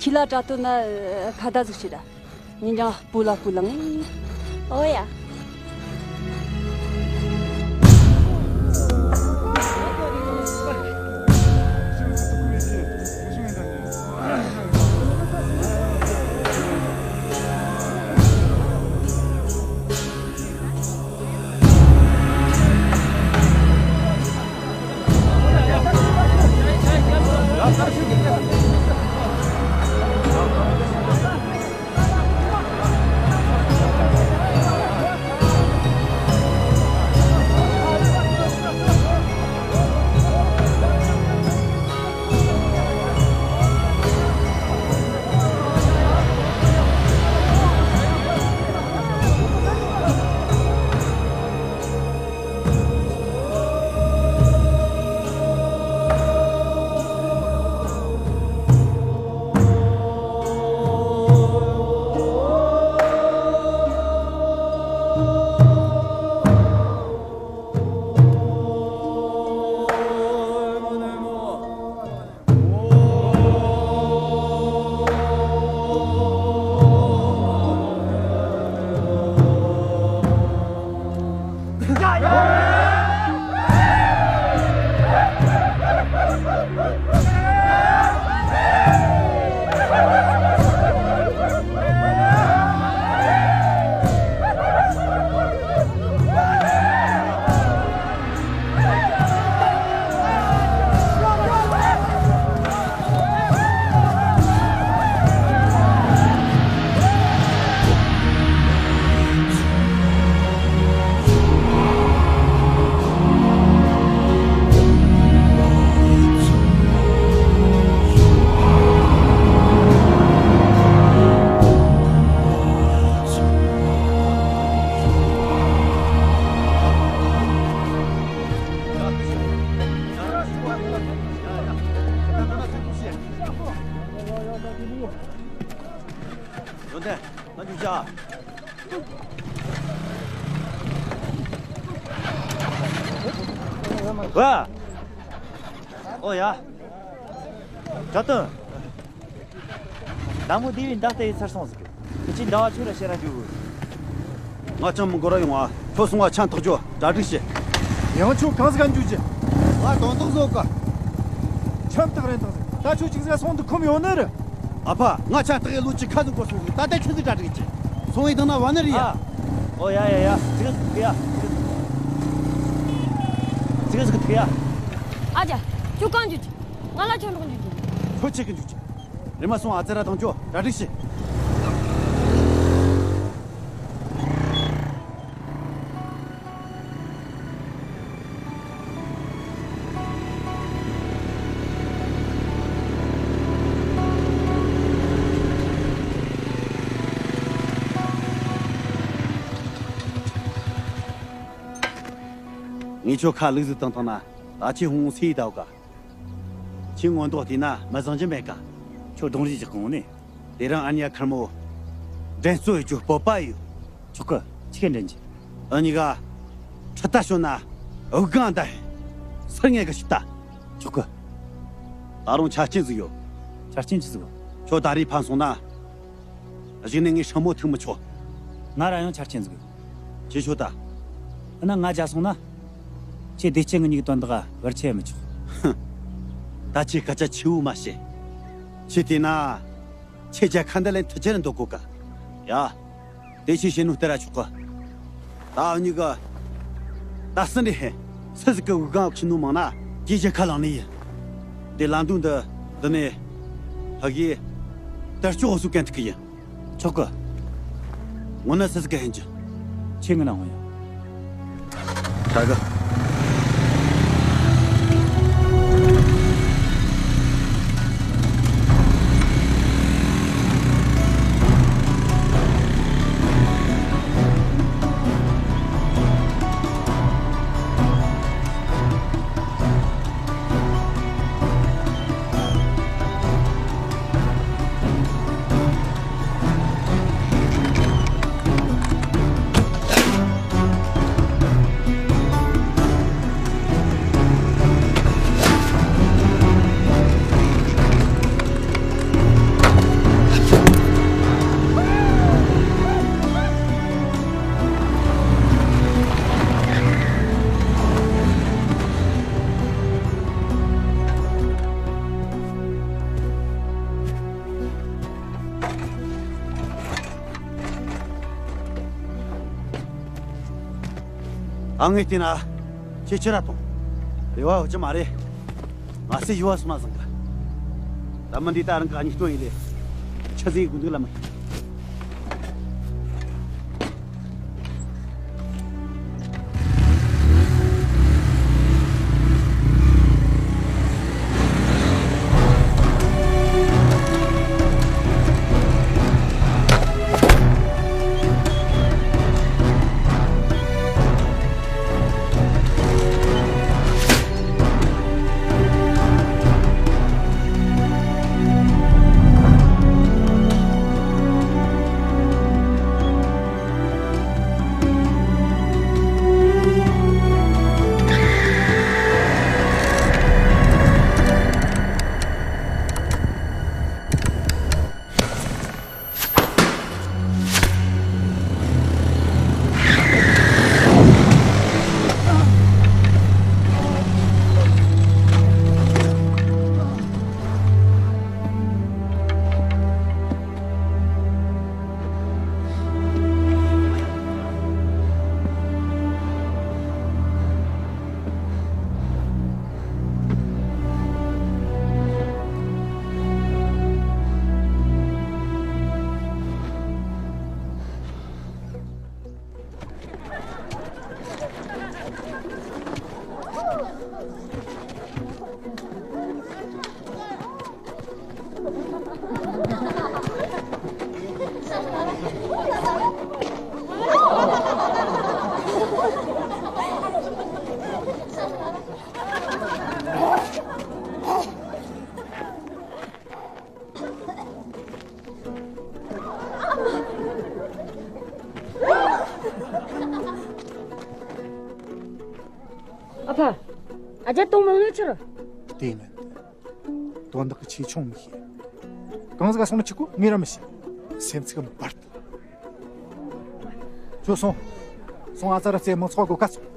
ཁྱི་ལ་དྲ་ཏོ་ན་ཁ་བརྡ་ཟིག་བྱེད་ར། ཉིན་ཀྱང་སྤུ་ལ་སྤུ་ལངས། ཨོ་ཡ། ཝ། ཨོ་ཡ། གྲྭ་བསྟན། ཟླ་མོ་བདེ་བའི་མདའ་རྟ་ཡི་ཚར་སོང་ཟིག་ཁྱེད་ཀྱིས་ཟླ་བ་ཆོས་ར་བཤད་ར་འཇུག་ང་ཅང་མི་འགོར་ར་ཡོང་ཨ། ཁྱོད་སོང་བ་ཆང་འཐག་རྒྱུ་གྲ་སྒྲིག་བྱེད། ཡང་ཁྱོད་གང་ཟིག་ག་འཇུག་རྒྱུ། ང་དོན་དག་བཟོ་ག་ཆང་འཐག་རན་འཐག་ཟིག་ད་ཁྱོད་ཅིག་ཟིག་སོང་དུ་ཁོམ་ཡོང་ནི་རེད། ཨ་ཕ། ང་ཆང་འཐག་ཡི་ལོ་གཅིག་ཁ་ཟིག་འགོར་སོང་ཟིག་ད་ལྟ་ཁྱོད་ཟིག་གྲ་སྒྲིག་བྱེད། སོང་ཡི་དང་ན་བ་ནི་རེད་ཡ། ཨ། ཨོ་ཡ་ཡ་ཡ། ཅིག་ཟིག་ཡ། ཅིག་ཟིག་ཡ། ཨ་ཅག་ཁྱོད་གང་འཇུག་རྒྱུ། ང་ལ་ཆང་འཐག་འཇུག་རྒྱུ། ཁྱོད་ཆེ་གི་འཇུག་རྒྱུ། རེམ་མ་སོང་ཨ་ཙི་ར་དང་ཁྱོད་གྲ་སྒྲིག་བྱེད། ངས་ཁྱོད་ཁ་ལུག་ཟིག་བཏང་བཏང་ན་ད་ཁྱེད་ཧོང་སི་ཡི་ད་བ་ག་ཁྱེད་ངོ་མདོག་བལྟས་ན་མི་བཟང་རྒྱུ་མེད་ཀ་ཁྱོད་གདོང་རིས་ཀྱི་གོང་ནས། དེ་རིང་ཨ་ནེ་ཁེར་མོ་འགྲན་རྩོད་ཡོད་རྒྱུ་སྤོབས་པ་ཡོད། ཆོག་གི་ཆི་གེ་འདྲེན་གྱི། ཨ་ནེ་ག་ཁྲི་ལྟ་ཤོད་ན་འུ་གང་ད་ཧེ་སར་ངེས་གི་ཤི་ལྟ། ཆོག་གི་ད་རུང་ཆ་རྐྱེན་ཟིག་ཡོད། ཆ་རྐྱེན་ཆི་ཟིག་ཡོད། ཁྱོད་ད་རེས་ཕན་སོང་ན། གཞུག་ནས་ངའི་སྲིང་མོ་ཐུག་མི་ཆོག་ང་ར་ཡང་ཆ་རྐྱེན་ཟིག་ཡོད། ཁྱེད་ཆོ་ད། ཨ་ན་ང་རྒྱལ་སོང་ན། ཁྱེད་བདེ་སྐྱིད་ངེད་གཉིས་ཀྱི་དོན་དག་བར་ཆད་མི་ཆོག་ཧུམ། ད་ཁྱེད་སྐད་ཆ་ཆེ་བོ་མ་བཤད། ཁྱེད་བལྟས་ན། ཁྱེད་རྒྱལ་ཁ་འདི་ལེན་ཐུ་ཆེར་འདོད་གོ་ག་ཡ། དེ་ཁྱེད་བཤད་ནོ་སྟེར་ར་ཆོག་གི་ད་འུ་གཉིས་ཀ་ད་སུ་འདྲ་ཧེ། སུ་ཟིག་གི་འུ་གང་ཁྱི་ནོ་མང་ན་ཁྱེད་རྒྱལ་ཁ་ལང་ནི་ཡིན། དེ་ལམ་དུ་འདི་འདི་ནས་ཕ་གིའི་དར་ལྕོག་འོ་སུ་གན་ཐུག་གི་ཡིན། ཆོག་གི་ངོ་ན་སུ་ཟིག་གི་ཧན་ཅི། ཁྱེད་ངི་ན་ངོ་ཡ། ད་གི་ཨ་ངས་བལྟས་ན། ཁྱེད་ཕྱིར་ར་ཐོངས། རེ་བ་ཡོད་ཀྱི་མ་རེད། ང་སེ་ཡུ་བ་སུ་མ་བཟང་གི་ད་མི་འདི་ད་རང་གི་ཉིས་སྟོན་ཡིན་ལེ། ཆི་ཟིག་དགོས་འདུག་ལ་མི། ཨ་ཕ། ཨ་ཅག་གཏོང་མི་ནུས་ཆི་རེད། དེ་མིན། དོན་དག་གི་ཆེ་ཆུང་མི་ཤེས། གང་ཟིག་ག་སོང་ནི་ཆི་གོ་ངས་ར་མི་ཤེས། སེམས་ཚིག་འབར་ཏེ། ཁྱོད་སོང་། སོང་ཨ་ཙ་ར་ཙེ་མང་ཚོགས་སྒོ་ཁ་སོང་།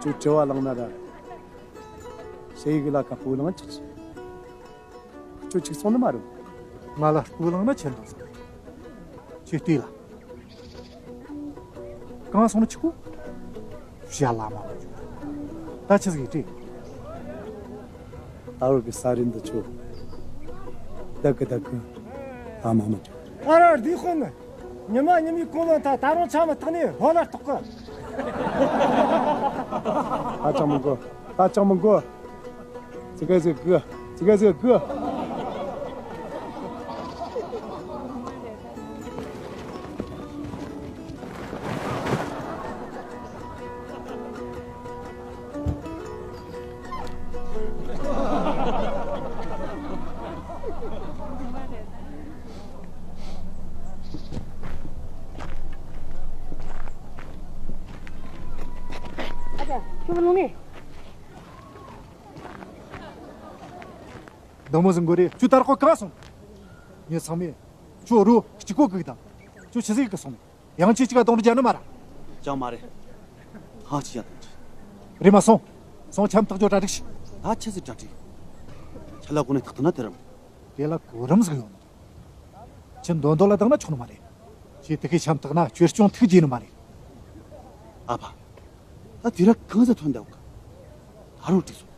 ཁྱོད་དྲི་བ་ལངས་ན་ར། ཞེ་ཡི་གི་ལ་ཁ་སྤུ་ལངས་ཅིག་ཁྱོད་ཅིག་སོང་ནི་མ་རུང་། ང་ལ་སྤུ་ལངས་ན་ཆེ་འདུག་ཟེར། ཁྱོད་ལྟོས་ལ། གང་སོང་ནི་ཆི་གོ་ཞ་ལ་མ་མ་བྱུང་། ད་ཆི་ཟིག་ཡིན་དྲིས། ད་བར་གི་ས་རིན་འདི་ཆོ། བདག་གི་བདག་གི་ལ་མ་མ་བྱུང་། ཨ་ར་འདི་ཁོ་ནི། ཉི་མ་ཉི་མའི་གོང་ལ་ད་ད་རུང་ཆ་མི་ཐག་ནས་ཧོ་ལ་ཐོག་གི། ད་ཅང་མི་དགོས། ད་ཅང་མི་དགོས། ཙི་གེ་ཟིག་གི། ཙི་གེ་ཟིག་གི། ཨ་ཅག་ཁྱོད་ལོང་ནས། འདི་མོ་ཟིག་མགོ་རེད། ཁྱོད་ད་རག་གོ་གང་སོང་། ངས་ཚང་མས་ཁྱོད་རོ་གཅིག་པོ་གིག་དང་། ཁྱོད་ཆི་ཟིག་གི་སོང་། ཡང་ཁྱེད་གཅིག་ག་གདོང་རྒྱ་ནི་མ་ར། ཅང་མ་རེད། ཧང་ཅི་ཡ་དང་ཅི། རེམ་མ་སོང་། སོང་ཆམ་ཐག་ཅོ་གྲ་སྒྲིག་ཤི། ད་ཆི་ཟིག་གྲ་སྒྲིག་ཆ་ལ་གོ་ནས་ཐག་ཐག་ན་དེ་རམ། དེ་ལ་གོ་རིམ་ཟིག་ཡོད་ནི། ཁྱེད་འདོན་འདོན་ལ་བཏང་ན་ཆོག་ནི་མ་རེད། ཁྱེད་དེ་གའི་ཆམ་ཐག་ན་ཁྱོད་སྐྱོན་ཐུག་རྒྱས་ནི་མ་རེད། ཨ་ཕ། ད་དུས་རབས་གང་ཟག་ཐོན་འདུག་ད་རུང་འགྲིག་སོང་།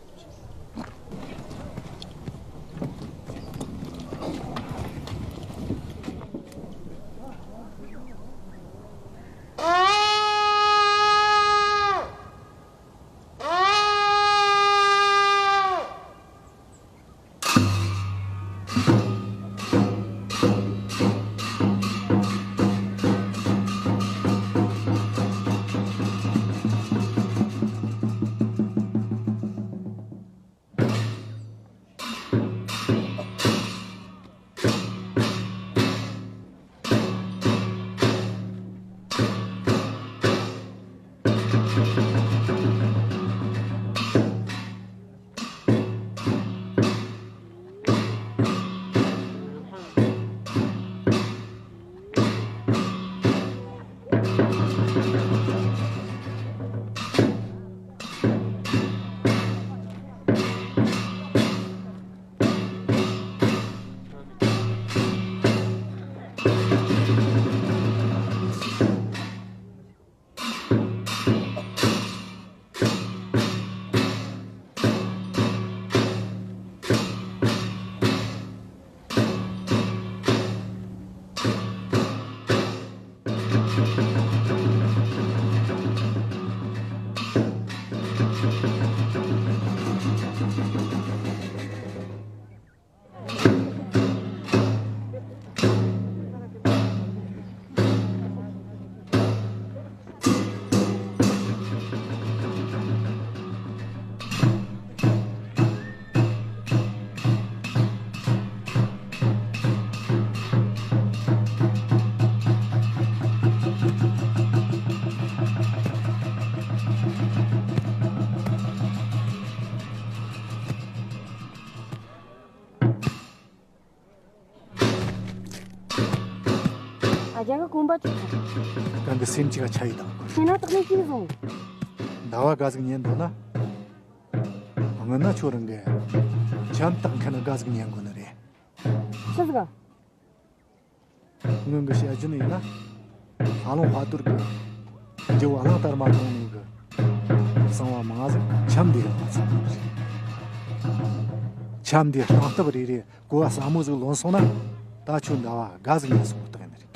ཨ་རྒྱ་གི་གོམ་པ་ཐུག་ཐུག་གང་གི་སེམས་ཅིག་ག་ཆ་ཡི་དང་། ཁྱེད་ན་དག་ནས་ཤེས་སོང་། ཟླ་བ་ག་ཟིག་ཉན་འདུག་ན། སྔོན་ན་ཁྱོད་རང་གི་ཆམ་ཐག་མཁན་ག་ཟིག་ཉན་དགོས་ནི་རེད། ཆི་ཟིག་ག་སྔོན་གི་བཤད་རྒྱུ་ནི་ཡིན་ན། ཧ་ལོང་ཕ་དུར་གི་རྒྱུ་བ་གླང་དར་མ་གཏོང་ནོ་གི་གསང་བ་མང་ཟིག་ཆམ་འདི་ཡང་ཚང་ནི་རེད། ཆམ་འདི་སྟེང་སྟབས་རེ་རེ་གོ་བ་ཟབ་མོ་ཟིག་ལོན་སོང་ན། ད་ཁྱོད་ཟླ་བ་ག་ཟིག་ཉན་སོང་བརྟག་ཡིན་ནི་རེད།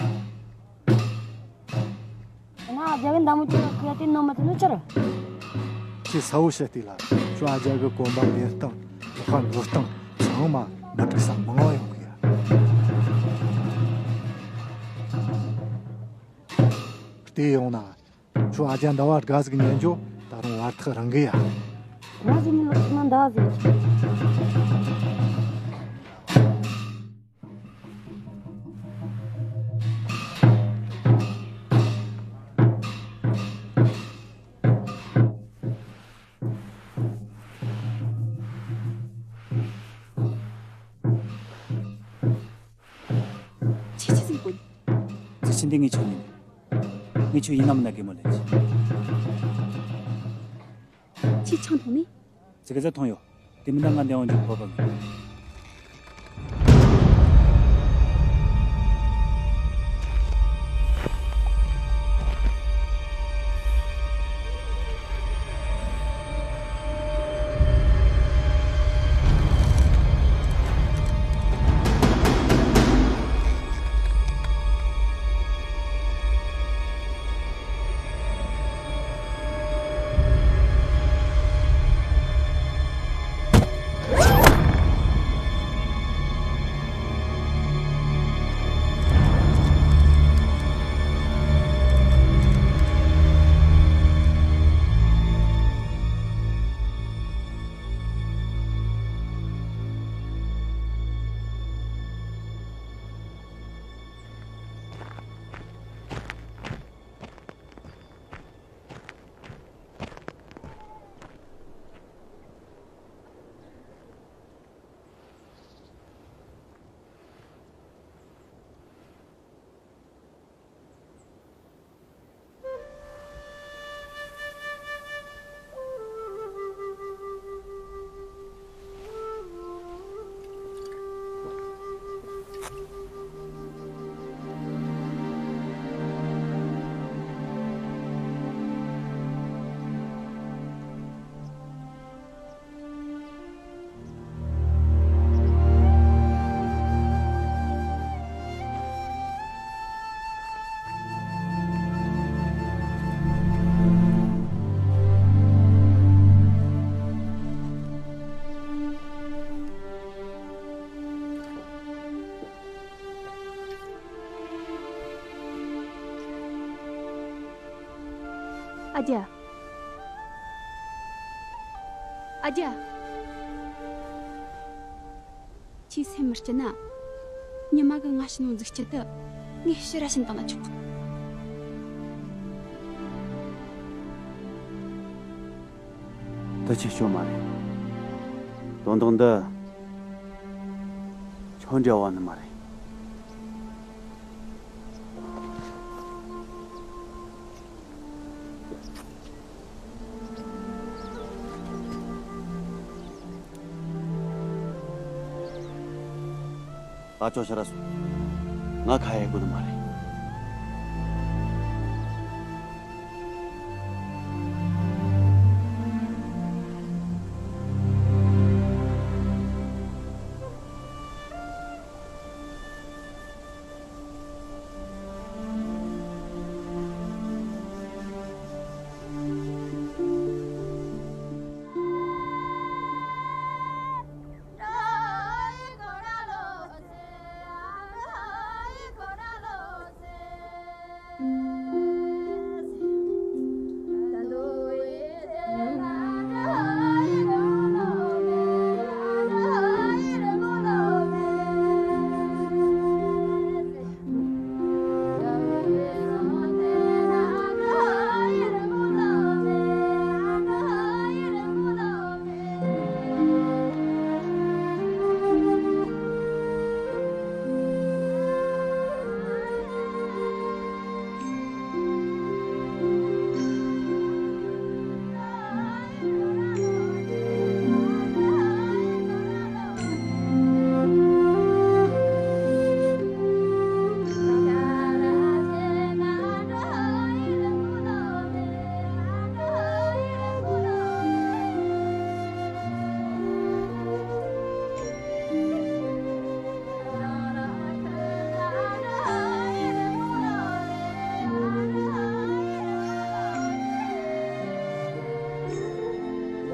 ང་རྒྱ་གི་མདའ་མོ་ཅིག་ལ་ཁུ་ཡ་དེ་ནོ་མ་ཐུབ་ནོ་ཅི་རེད། ཁྱེད་ས་བོ་བཤད་དེ་ལ་ཁྱོད་ཨ་རྒྱ་གི་གོམ་པ་འདེད་སྟངས་ལག་པ་འགུལ་སྟངས་ཚང་མ་མི་འགྲིག་ས་མང་བ་ཡོང་གི་ཡ། དེ་ཡོང་ན་ཁྱོད་ཨ་རྒྱ་ཟླ་བ་དགའ་ཟིག་ཉན་རྒྱུ་ད་རུང་བར་ཐག་རིང་གི་ཡ། ང་ཟིག་མི་ལོག་ན་འདའ་ཟིག་འདི་ངས་ཁྱོད་ཉིད། ངས་ཁྱོད་ཡིན་ན་མིན་ན་གད་མོ་ལེན་གྱི། ཁྱོས་ཆང་འཐུང་ནི། ཙི་གེ་ཙ་འཐུང་ཡོད། དེ་མིན་ན་ང་འདི་འོང་རྒྱུ་བོ་པ་མེད། ཨ་རྒྱ། ཨ་རྒྱ། ཁྱོས་སེམས་མི་སྐྱིད་ན། ཉི་མ་གི་ང་ཕྱི་ནང་འཛུགས་སྐྱིད་དུ། ངས་ཕྱི་ར་ཕྱིན་བཏང་ན་ཆོག་གི། ད་ཁྱོད་ཤོད་མ་རེད། དོན་དག་འདི་ཁྱོད་འབྲེལ་བ་ནི་མ་རེད། ད་ཅོ་ཤ་ར་སོང་། ང་ཁ་ཡེ་དགོས་ནི་མ་རེད།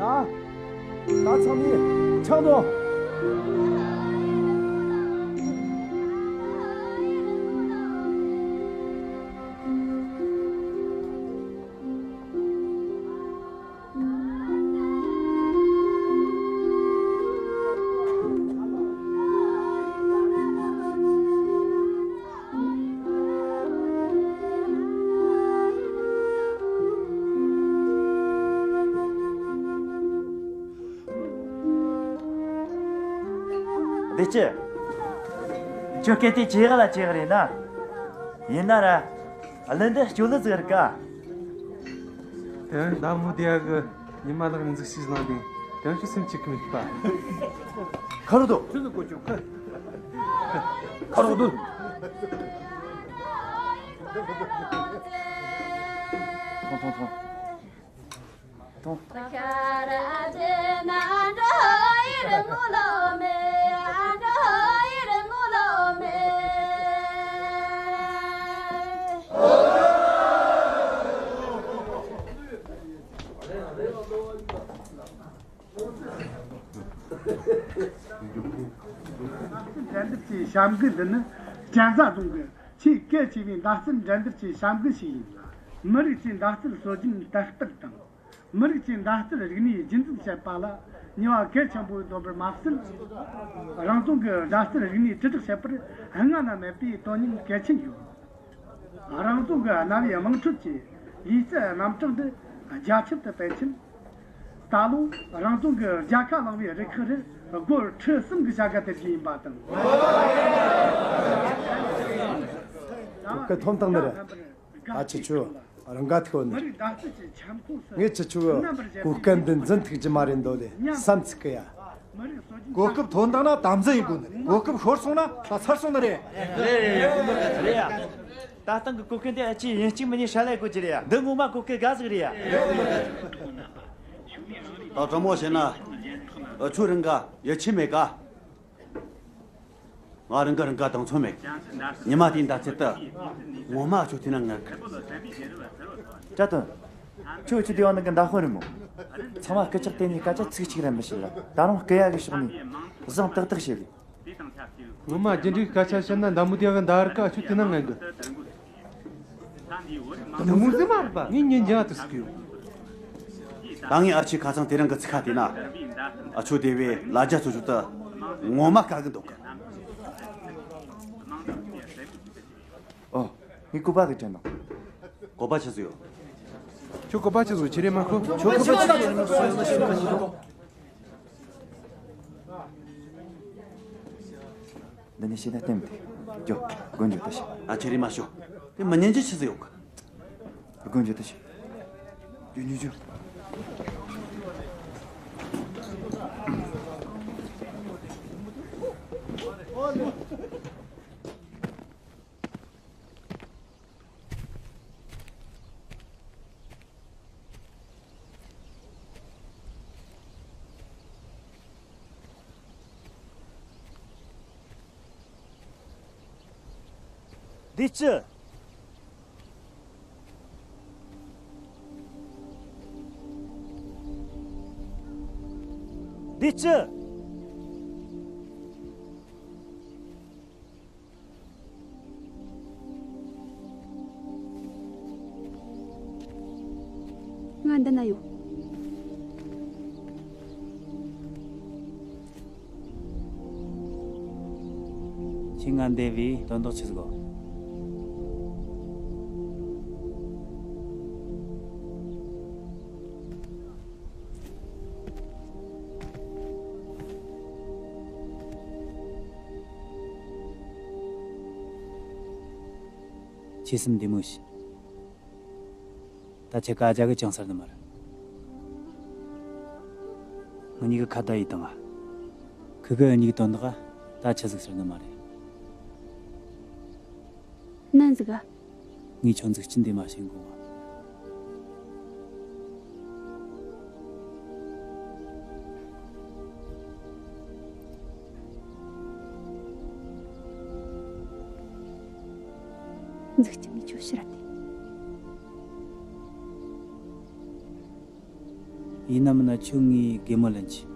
ཡ། ད་ཚང་མས་ཆང་འཐུང་། བདེ་སྐྱིད། ཁྱོད་སྐད་དེ་ཇེ་ཡག་ལ་ཇེ་ཡག་རེད་ན། ཡིན་ན་ར། གླུ་འདི་སྐྱོ་གླུ་ཟིག་རེད་ཀ། དེ་ཟླ་མོ་དེ་གི་ཉི་མ་ལགས་ནས་འཛུགས་ཞུས་གནང་དེ་དོན་ཆུ་སེམས་གཅིག་གི་མིག་པ། ཁ་རོག་དོ། ཁ་རོག་དོ། ཐོང་ཐོང་ཐོང་། འགྲན་བསྡུར་གྱི་བྱ་འགུལ་འདི་ནི་གཅན་ཚ་རྫོང་གི་ཆེས་གལ་ཆེ་བའི་མདའ་རྩལ་འགྲན་བསྡུར་གྱི་བྱ་འགུལ་ཞིག་ཡིན་ལ། མི་རིགས་ཀྱི་མདའ་རྩལ་སྲོལ་རྒྱུན་དར་སྤེལ་དང་། མི་རིགས་ཀྱི་མདའ་རྩལ་རིག་གནས་རྒྱུན་འཛིན་བྱེད་པ་ལ་ནུས་པ་གལ་ཆེན་པོ་ཡོད་པར་མ་ཟད། རང་རྫོང་གི་མདའ་རྩལ་རིག་གནས་དྲིལ་བསྒྲགས་བྱེད་པར་སྔ་ན་མེད་པའི་དོན་སྙིང་གལ་ཆེན་ཡོད། རང་རྫོང་གི་གནའ་བོའི་དམངས་ཁྲོད་ཀྱི་ལུས་རྩལ་རྣམ་གྲངས་འདི་རྒྱ་ཁྱབ་ཏུ་སྤེལ་ཕྱིན། ད་ལོ་རང་རྫོང་གི་རྒྱལ་ཁ་བླངས་པའི་རུ་ཁག་རུ་སྒོར་ཁྲི་གསུམ་གྱི་བྱ་དགའ་སྟེར་རྒྱུ་ཡིན་པ་དང་། གོ་སྐབས་ཐོབ་ཐང་ནི་རེད། ད་ཁྱེད་ཆོ་རང་དགའ་ཐུག་ནི། ངས་ཁྱེད་ཆོའི་གོ་སྐབས་འདི་འཛིན་ཐུབ་ཀྱི་མ་རེད་འདོད་ལེ་བསམ་ཚིག་གི་ཡ། གོ་སྐབས་ཐོན་དང་ན་དམ་འཛིན་ཡིན་དགོས་ནི་རེད། གོ་སྐབས་ཤོར་སོང་ན་ད་ཚར་སོང་ནི་རེད། རེད་རེད་རེད་ཡ། ད་ཐེངས་ཀྱི་གོ་སྐབས་འདི་ཨ་ཅེ་ཡིན་གཅིག་མིན་གཉིས་ཧྲ་ལས་དགོས་ཀྱི་རེད་ཡ། འདི་ངོ་མ་གོ་སྐབས་དགའ་ཟིག་རེད་ཡ། ད་དྲང་མོ་བཤད་ན། ཨ་ཆོ་རང་དགའ་ཡིད་ཆེས་མེད་ཀ། ང་རང་གི་རང་དགའ་དང་མཚུངས་མེད། ཉི་མ་དེའི་མདའ་རྩལ་དུ་ངོ་མ་ཁྱོད་དེ་ན་ངར་གི། བཀྲ་དོན། ཁྱོད་ཁྱོད་དེ་བ་ནང་གི་མདའ་དཔོན་རེད་མོ། ཚང་མ་སྐད་ཆ་དེ་ནས་སྐད་ཆ་ཚིག་གཅིག་ར་མི་བཤད་ལ། ད་རུང་སྐད་ཡ་གི་ཕྱོགས་ནས་བཟང་ཏག་ཏག་བཤད་གི། ངོ་མ་རྒྱུ་འབྲས་སྐད་ཆ་བཤད་ན་མདའ་མོ་དེ་གི་མདའ་ར་ཀ་ཁྱོད་དེ་ན་ངར་གི། དེ་མོ་ཟེར་མ་རེད་པ། ངས་ཉིན་རྒྱང་དུ་སུ་གི་ཡོད། ད་ངས་ཨ་ཆེ་ཁ་སང་དེ་རིང་གི་ཚིག་ཁ་དེ་ན། ཨ་ཆོ་དེ་བས་ལ་རྒྱ་ཚོ་ཆུ་ཏི། ངོ་མ་དཀའ་གི་འདུག་གི། ཨོ། ངས་སྐུད་པ་དེ་དྲན་ནོ། སྐུད་པ་ཆི་ཟིག་ཡོད། ཁྱོད་སྐུད་པ་ཆི་ཟིག་ཁྱེར་རེ་མ་ཁོ། ཁྱོད་སྐུད་པ་ཆི་ཟིག་ཡོད། འདི་ནས་ཤེས་ན་བསྟན་མི་ཐུབ། འགྱོ། སྒོ་འགྱོ་ད་ཤི། ཨ་ཁྱེད་རེ་མ་ཤོ། དེ་མི་ཉན་གྱི་ཆི་ཟིག་ཡོད་གི། སྒོ་འགྱོ་ད་ཤི། འགྱོ་འགྱོ་འགྱོ། འདི་ཅི། འདི་ཅི། ང་འདི་ན་ཡོད། ཁྱེད་ང་འདས་པའི་དོན་དག་ཆི་ཟིག་གོ། ཁྱེད་སེམས་བདེ་མོ་བྱོས། ད་ཁྱེད་ཀ་རྒྱ་གི་ཅང་ཟེར་ནི་མ་རེད། ང་གཉིས་ཀྱི་ཁ་བརྡ་ཡིས་དང་ང་། ཁི་གི་གཉིས་ཀྱི་དོན་དག་ད་ཆི་ཟིག་ཟེར་ནི་མ་རེད། ནན་ཟིག་ག། ངས་ཁྱོད་འཛུགས་སྐྲུན་དེ་མ་བྱེད་གོ། འཛུགས་སྐྲུན་ནས་ཁྱོད་ཕྱིར་ར་དེ། ཡིན་ན་མིན་ན་ཁྱོད་ངའི་གད་མོ་ལེན་གྱིས།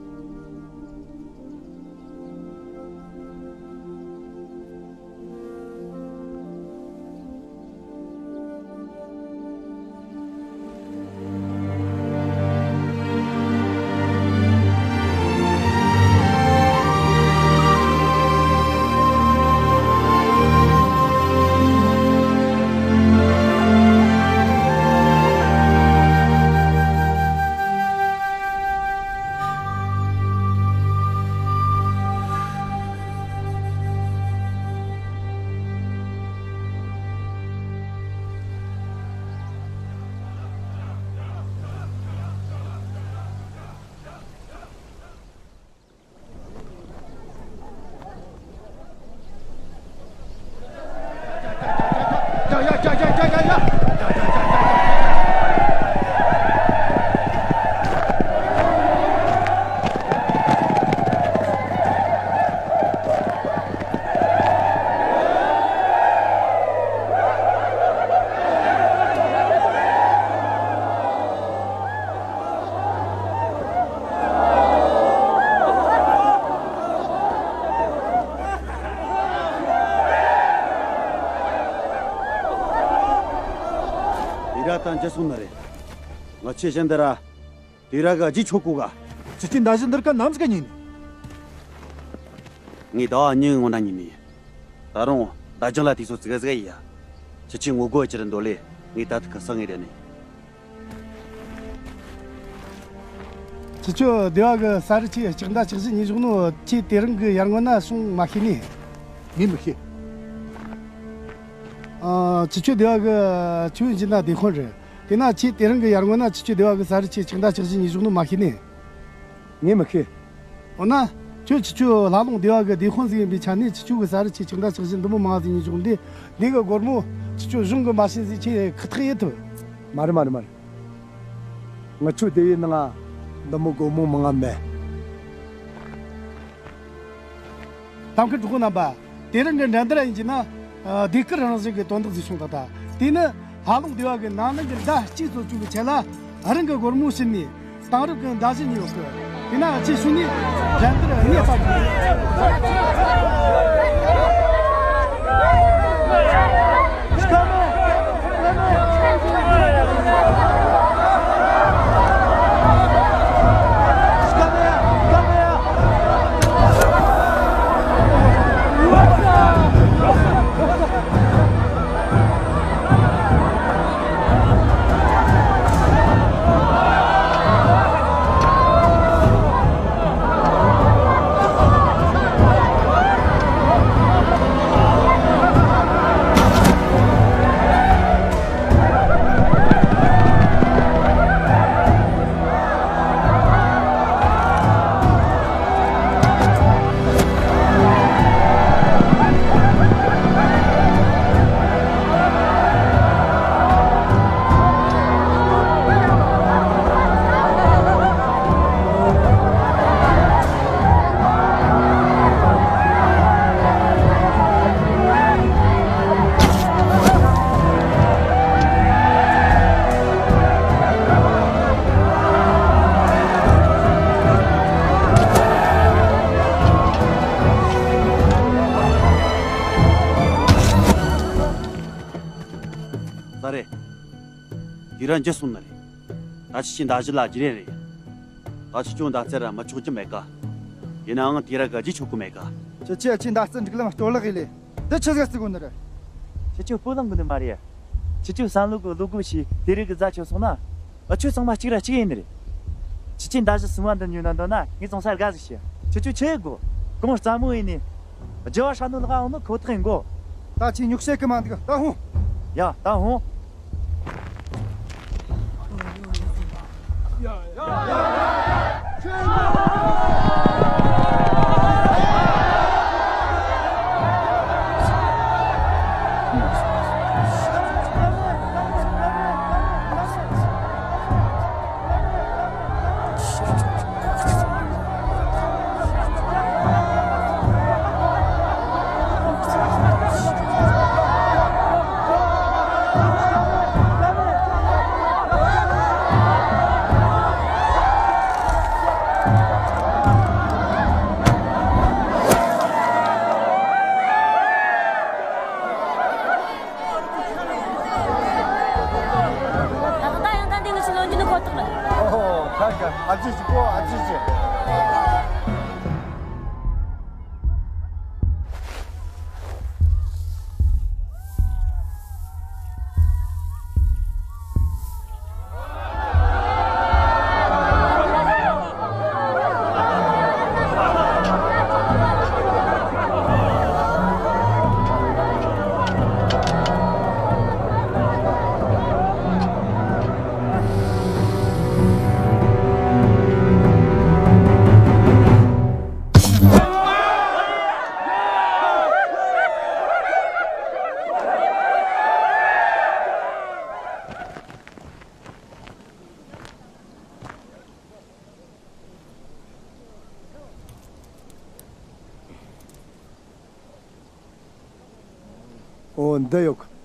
ད་འཇལ་སོང་ནི་རེད། ང་ཆེ་ཞན་དེ་ར། དེ་ར་ག་ཇི་ཆོ་ཀུ་ག་ཁྱི་ཆོས་མདའ་གཞུ་འདིར་ཀ་ནམ་ཟིག་ག་ཉིན། ངས་ཟླ་བ་གཉིས་སྔོན་ན་ཉིན་ནས། ད་རུང་མདའ་གཞུ་ལ་དུས་ཚོད་ཙིག་ཟིག་ཡིན་ཡ། ཁྱི་ཆོས་ངོ་རྒོལ་ཅི་རེད་འདོད་ལེ། ངས་ད་ཐུག་གི་སང་ངས་རེད་ནི། ཁྱི་ཆོས་སྡེ་བ་གི་ས་རུ་ཆེ་ལྕགས་མདའ་ལྕགས་གཞུ་ཉོས་བཞག་ནོ་ཁྱེད་དེ་རིང་གི་ཡར་སྔོན་ན་སོང་མ་ཤེས་ནི། ངས་མི་ཤེས། ཨ། ཁྱི་ཆོས་སྡེ་བ་གི་ཆུ་བོ་འཇིགས་ན་སྡེ་དཔོན་རེད། དེ་ན་ཁྱེད་དེ་རིང་གི་ཡར་སྔོན་ན་ཁྱི་ཆོས་སྡེ་བ་གི་ས་རུ་ཆེ་ལྕགས་མདའ་ལྕགས་གཞུ་ཉོས་བཞག་ནོ་མ་ཤེས་ནི། ངས་མི་ཤེས། འོ་ན། ཁྱོད་ཁྱི་ཆོས་ལྷ་ལུང་སྡེ་བ་གི་སྡེ་དཔོན་ཟིག་ཡིན་པའི་ཆ་ནས་ཁྱི་ཆོས་གི་ས་རུ་ཆེ་ལྕགས་མདའ་ལྕགས་གཞུ་འདི་མོ་མང་ཟིག་ཉོས་བཞག་འདི། འདི་གི་སྒོར་མོ་ཁྱི་ཆོས་གཞུང་གི་མ་བྱིན་ཟིག་ཁྱེད་ཁག་ཐེག་ཡེད་ཐུབ། མ་རེད་མ་རེད་མ་རེད། ང་ཆོ་སྡེ་བའི་ནང་ང་འདི་མོ་སྒོར་མོ་མང་ང་མེད། གཏམ་མཁན་གྲོགས་པོ་རྣམ་པ། དེ་རིང་གི་འགྲན་བསྡུར་ཡིན་གྱི་ན། ཨ། ཟློས་གར་རང་བཞིན་གྱི་དོན་དག་ཟིག་བྱུང་ད་ལྟ། དེ་ནི་ལྷ་ལུང་སྡེ་བ་གི་ནང་ནང་གི་མདའ་གཅིག་བཙོ་བཅུག་གི་ཆེད་ལ་རང་གི་སྒོར་མོ་བྱིན་ནས་དེང་རབས་ཀྱི་མདའ་གཞུ་ཉོས་ཡོད་གི། དེ་ན་ཁྱེད་ཤུལ་ནས་འགྲན་བསྡུར་གནས་སྤར་དགོས། ད་རེད། དེ་ར་འཇུ་སོང་ནི་རེད། ད་ཁྱི་ཆོས་མདའ་གཞུ་ལ་བརྗེ་རན་རེད། ད་ཁྱི་ཆོས་མདའ་རྩལ་ར་མི་ཆོག་རྒྱུ་མེད་ཀ། ཡིན་ནའང་དེ་ར་ག་ཇི་ཆོ་ཀུ་མེད་ཀ། ཁྱི་ཆོས་ཁྱི་མདའ་རྩལ་འགྲིག་ལམ་སྟོར་ལག་ཡིན་ལེ། འདི་ཆི་ཟིག་རྩི་དགོས་ནི་རེད། ཁྱི་ཆོས་སྤུ་ལངས་དགོས་ནི་མ་རེད། ཁྱི་ཆོས་བསམ་བློ་གི་བློ་སྒོ་ཕྱེ་དེ་རིགས་གི་རྫ་ཆོད་སོང་ན། འུ་ཆོ་ཚང་མ་གཅིག་ར་གཅིག་ཡིན་ནི་རེད། ཁྱི་ཆོས་མདའ་གཞུ་སྲུང་བ་འདི་ཉོས་ན་འདོད་ན་ངས་བཙོང་ས་དགའ་ཟིག་བྱེད། ཁྱི་ཆོས་ཆི་ཡེད་དགོས། གོང་རྩ་མོ་ཡིན་ནི། རྒྱུ་བ་ཧྲ་ནོ་ལག་འོང་ནོ་ཁོ་ཐག་ཡིན་གོ། ད་ཁྱི་ཉུག་བཤད་གི་མ་འདུག་ད་ཧོ། ཡ་ད་ཧོ། ད་ལྟ་ཡང་ད་འདི་ངི་ཆོ་ལོན་རྒྱུ་ནི་ཁོ་ཐག་རེད། ཨོ་ཧོ། ཁ་ཁ། ཨ་ཙི་ཅི་གོ། ཨ་ཙི་ཅི། ཨོ་འདི་ཡོད།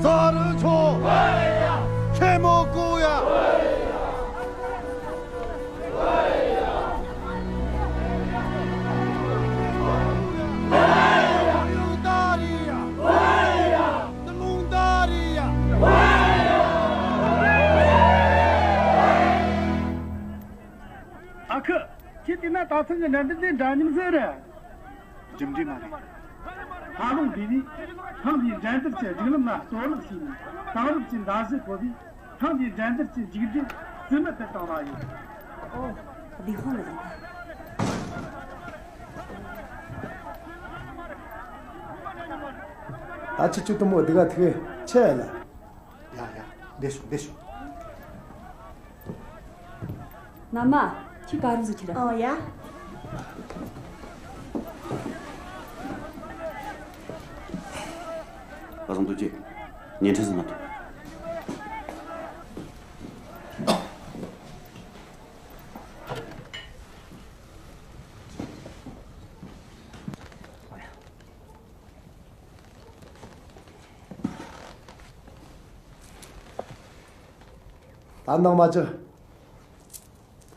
ཙཱ་རི་མཆོག་ཆེན་མོ་སྐུ་ཡ། ཨ་ཁུ། ཁྱེད་བལྟས་ན་ད་ཐེངས་ཀྱི་འགྲན་བསྡུར་འདི་འདྲ་མཉམ་བཟོས་རེད། རྒྱུ་འབྲས་མ་རེད། ཧ་ལུང་བདེ་བས་ཐེངས་འདིའི་འགྲན་བསྡུར་གྱི་སྒྲིག་ལམ་ལ་གཏོར་བརླག་བྱས་ནས། དེང་རབས་ཀྱི་མདའ་གཞུ་བཀོལ་བས་ཐེངས་འདིའི་འགྲན་བསྡུར་གྱི་མཇུག་འབྲས་རྩིས་མེད་དུ་བཏང་བ་ཡིན། ཨོ། བདེ་དཔང་ལ་བཏང་། ད་ཁྱེད་ཚོ་དུ་མོ་སྡུག་ག་ཐུག་ཆེ་ལ། ཡ་ཡ། བདེ་ཤོག་བདེ་ཤོག་མ་མ། ཁྱི་ག་རུ་ཟིག་ཁྱི་ར། ཨོ་ཡ། བཟང་དུ་ཅེ། ཉན་ཁྲི་ཟིན་མ་ཐུབ། ད་ནང་མ་ཅི།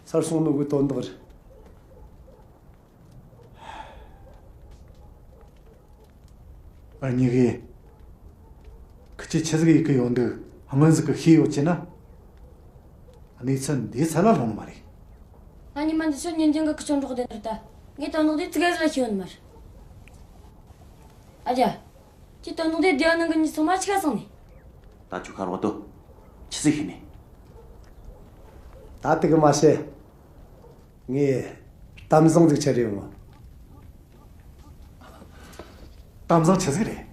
སར་སོང་ནོ་གི་དོན་དག་རེད། ཨ་ཉི་གི། ཁི་ཆི་ཆི་ཟིག་ཡི་གི་ཡོང་འདུག་སྔོན་ཟིག་གི་ཤེས་ཡོད་ཅེ་ན། གནས་ཚུལ་འདིའི་ཚད་ལ་ལྷུང་མ་རེད། ང་ཉི་མ་འདི་ཚོ་ཉིན་རྒྱུན་གི་ཁི་ཆོ་འགྲོགས་བསྡད་ནི་རེད་ད། ངས་དོན་དག་འདི་ཙི་གེ་ཟིག་ལ་ཤེས་ཡོད་ནི་མ་རེད། ཨ་ཅག་ཁྱེད་དོན་དག་དེ་སྡེ་བ་ནང་གི་མྱི་ཚང་མ་ཆི་ག་སོང་ནི། ད་ཁྱོད་ཁ་རོག་ཏུ། ཆི་ཟིག་ཤེས་ནི། ད་དེ་གི་མ་བཤད། ངས་གཏམ་བཟང་ཟིག་ཁྱེར་ཡོང་ངོ་། གཏམ་བཟང་ཆི་ཟིག་རེད།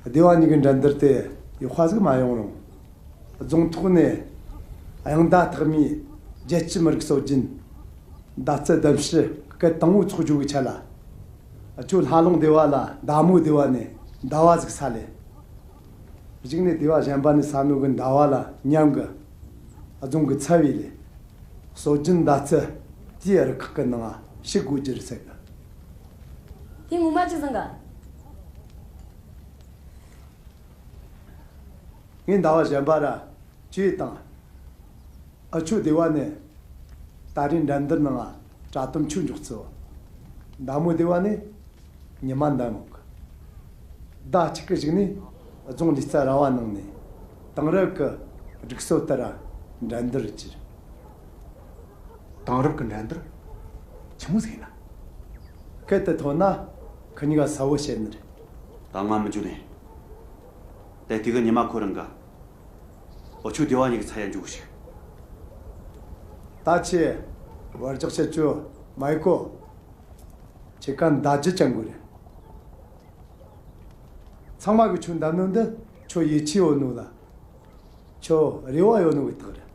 སྡེ་བ་གཉིས་ཀྱི་འགྲན་བསྡུར་དེ་ཡག་པ་ཟིག་མ་ཡོང་རུང་། རྫོང་ཐོག་ནས་དབྱངས་རྟ་མཐོ་དམན་རྒྱལ་གཅེས་མི་རིགས་སྲོལ་རྒྱུན་མདའ་རྩེད་ལྡེམ་བྱེད་སྐད་དང་པོ་འཚོགས་རྒྱུ་གི་ཆེད་ལ། ཁྱོད་ལྷ་ལུང་སྡེ་བ་ལ་མདའ་མོ་སྡེ་བ་ནས་མདའ་བ་ཟིག་ས་ལེ། གཞུག་ནས་སྡེ་བ་གཞན་པ་ནས་ས་ནོ་གི་མདའ་བ་ལ་མཉམ་གི་རྫོང་གི་ཚབ་བྱས་ལེ། སྲོལ་རྒྱུན་མདའ་རྩེད་དེའི་རུ་ཁག་གི་ནང་ང་ཞུགས་དགོས་རྒྱུ་རེད་ཟེར་གི། དེ་ངོ་མ་ཅིག་བཟང་ག་ངས་མདའ་བ་གཞན་པ་ར་བཅོས་བཏང་། ཨ་ཆོ་སྡེ་བ་ནས་ད་རེས་འགྲན་བསྡུར་ནང་ང་དྲ་དམ་ཆོས་འཇོག་ཚུལ། མདའ་མོ་སྡེ་བ་ནས་ཉི་མ་འདམ་འོག་མདའ་གཅིག་གི་གཞུག་ནས་རྫོང་ལུས་རྩལ་ར་བ་ནང་ནས་དེང་རབས་ཀྱི་སྒྲིག་སྲོལ་ལྟར་འགྲན་བསྡུར་གྱིས། དེང་རབས་ཀྱི་འགྲན་བསྡུར་ཆི་མོ་ཟིག་ཡིན་ན། སྐད་དུ་ཐོན་ན་ཁི་གཉིས་ཀ་གསལ་བོ་བཤད་ནི་རེད། ད་ང་མི་འཇུ་ནས། དེ་དུས་ཀྱི་ཉི་མ་ཁོ་རང་ག་ཨོ་ཆུ་སྡེ་བ་གཉིས་ཀྱི་ཚ་ཡ་འཇུག་ཞིག་ད་ཆེ་བར་འཇོག་བྱེད་རྒྱུ་མ་ཡི་གོ་ཁྱེད་ཀ་མདའ་རྒྱུ་ཅན་དགོས་རེད། ཚང་མ་གི་ཁྱོད་མདའ་ནོ་འདི་ཁྱོད་ཡིད་ཆེས་ཡོད་ནོ་ལ། ཁྱོད་རེ་བ་ཡོད་ནོ་གི་རྟགས་རེད།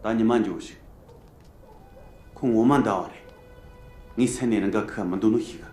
ད་ཉི་མ་འཇུག་ཞིག་ཁོང་ངོ་མ་མདའ་བ་རེད། ངའི་སེམས་ནས་རང་ག་ཁུ་མི་འདུག་ནོ་ཞིག་ག་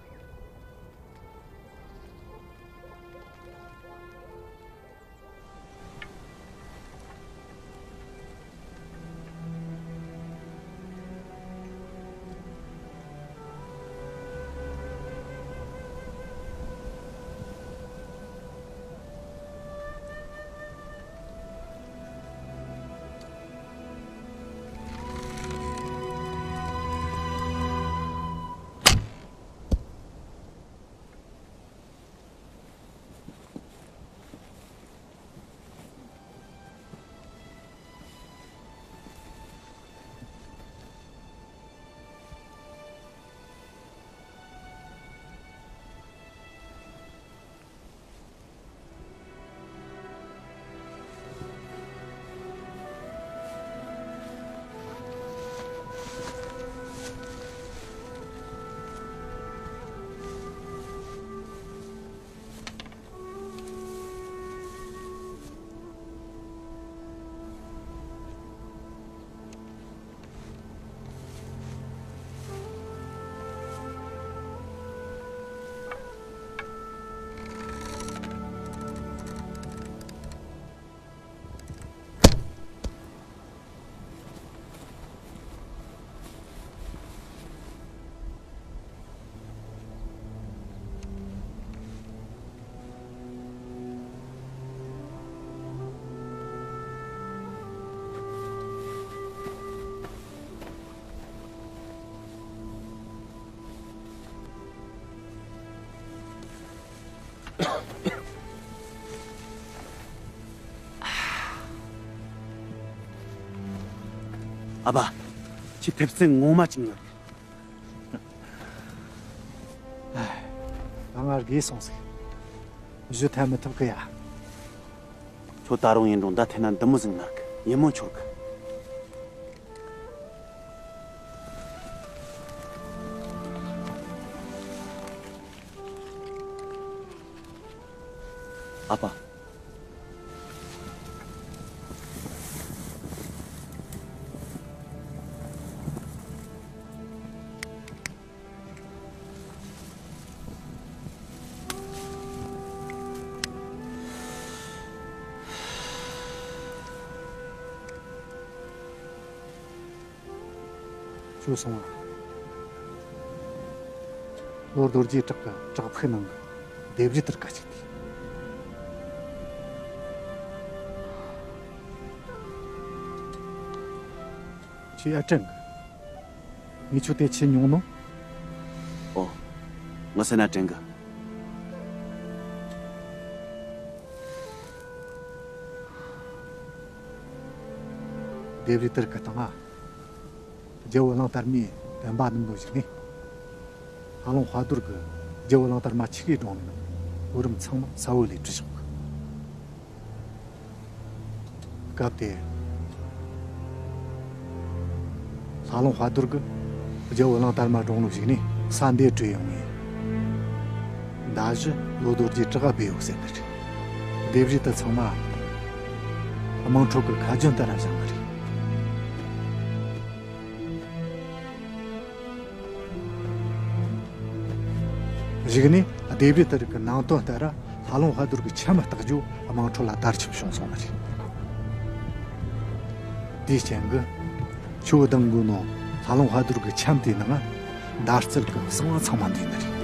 ཨ་ཕ། ཁྱེད་ཐེབས་རྩེ་ངོ་མ་བཅུག་ནི། ད་ང་རྒས་སོང་ཟིག་གཞུ་འཐེན་མི་ཐུབ་གི་ཡ། ཁྱོད་ད་རུང་ཡིན་རུང་མདའ་འཐེན་ན་འདི་མོ་ཟིག་ན་གི། ཡིད་སྨོན་འཆོར་གི། ཨ་ཕ། ཁྱོད་སོང་ང་། ལོ་རྡོ་རྗེ་བྲག་གི་བྲག་ཕུག་ནང་གི་ལྡེབས་རིས་དེར་ག་ཅིག་དེ། ཁྱོས་ཨེ་དྲན་གི། ངས་ཁྱོད་དེ་ཁྱེར་མྱོང་ནོ། ཨོ། ངས་སེམས་ན་དྲན་གི། ལྡེབས་རིས་དེར་གི་སྟེང་ང་རྒྱལ་བོ་གླང་དར་མའི་བསྟན་པ་བསྣུབས་ནོ་ཞིག་ནས། ལྷ་ལུང་དཔལ་རྡོར་གི་རྒྱལ་བོ་གླང་དར་མ་ཆི་གེ་བཀྲོངས་ནས་བོད་རིམ་ཚང་མ་ས་བོན་ལས་བྲུས་བཞག་གི། སྐབས་དེ། ལྷ་ལུང་དཔལ་རྡོར་གི་རྒྱལ་བོ་གླང་དར་མ་བཀྲོངས་ནོ་ཞིག་ནས་ས་འདི་བྲོས་ཡོང་ངས། མདའ་གཞུ་ལོ་རྡོ་རྗེ་བྲག་ག་སྦས་ཡོད་ཟེར་ནི་རེད། ལྡེབས་རིས་དེ་ཚང་མ་དམངས་ཁྲོད་ཀྱི་ཁ་རྒྱུན་ལྟར་བཞག་ནི་རེད། གཞུག་ནས་ལྡེབས་རིས་དེ་རིགས་ཀྱི་ནང་དོན་ལྟར་ལྷ་ལུང་དཔལ་རྡོར་གྱི་འཆམ་བཏགས་རྒྱུ་དམངས་ཁྲོད་ལ་དར་ཁྱབ་བྱུང་སོང་ནི་རེད། དེའི་རྐྱེན་གྱིས་ཁྱོད་གདང་དགོས་ནོ་ལྷ་ལུང་དཔལ་རྡོར་གྱི་འཆམ་དེའི་ནང་མདའ་རྩལ་གྱི་གསང་བ་ཚང་མ་འདུས་ནི་རེད།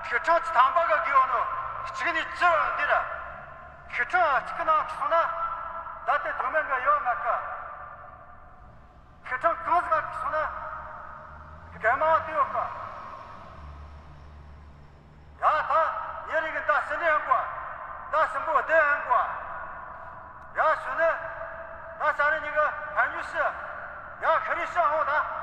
ཁི་ཁྲང་ཚི་ཐང་པ་ག་གི་འོ་ནོ་གཅིག་ནི་ཅི་འདི་ར། ཁི་ཁྲང་གཅིག་ནང་གི་སོང་ན་ད་ལྟའི་དུ་མེན་ག་ཡོད་མ་ཀ། ཁི་ཁྲང་གང་ཟག་གི་སོང་ན་ག་མ་དེ་ཡོད་ཀ། ཡ་ད་ཉེ་རིགས་ཀྱི་ད་སེ་འདྲེ་ཡང་གོ། ད་སེ་འབོ་དེ་ཡང་གོ། ཡ་ཞུ་ནི། ད་ས་རི་ཉི་ག་ཕན་ཡུ་ཤི། ཡ་ཤ་རི་ཤ་ཧོ་ད།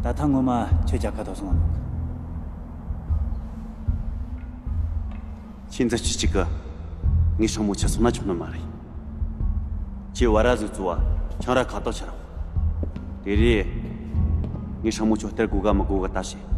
ད་ཐེངས་ངོ་མ་ཁྱོད་རྒྱལ་ཁ་ཐོབ་སོང་བ་འདུག་ཁྱེད་ཚོ་ཁྱི་གཅིག་གིས་ངའི་སྲིང་མོ་ཁྱེར་སོང་ན་ཆོག་ནི་མ་རེད། ཁྱེད་བ་ར་ཟིག་བཙུགས་པ་ཁྱང་ར་ཁ་ཐོག་ཁྱེར་རོགས། དེ་རེས་ངའི་སྲིང་མོ་ཁྱོད་སྟེར་དགོས་ག་མི་དགོས་ག་ལྟ་བྱེད།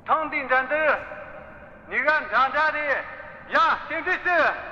ཐེངས་འདིའི་འགྲན་བསྡུར་ནི་ག་འདྲ་འདྲ་རེད། ཡ་རྟེན་འབྲེལ་ཞུ།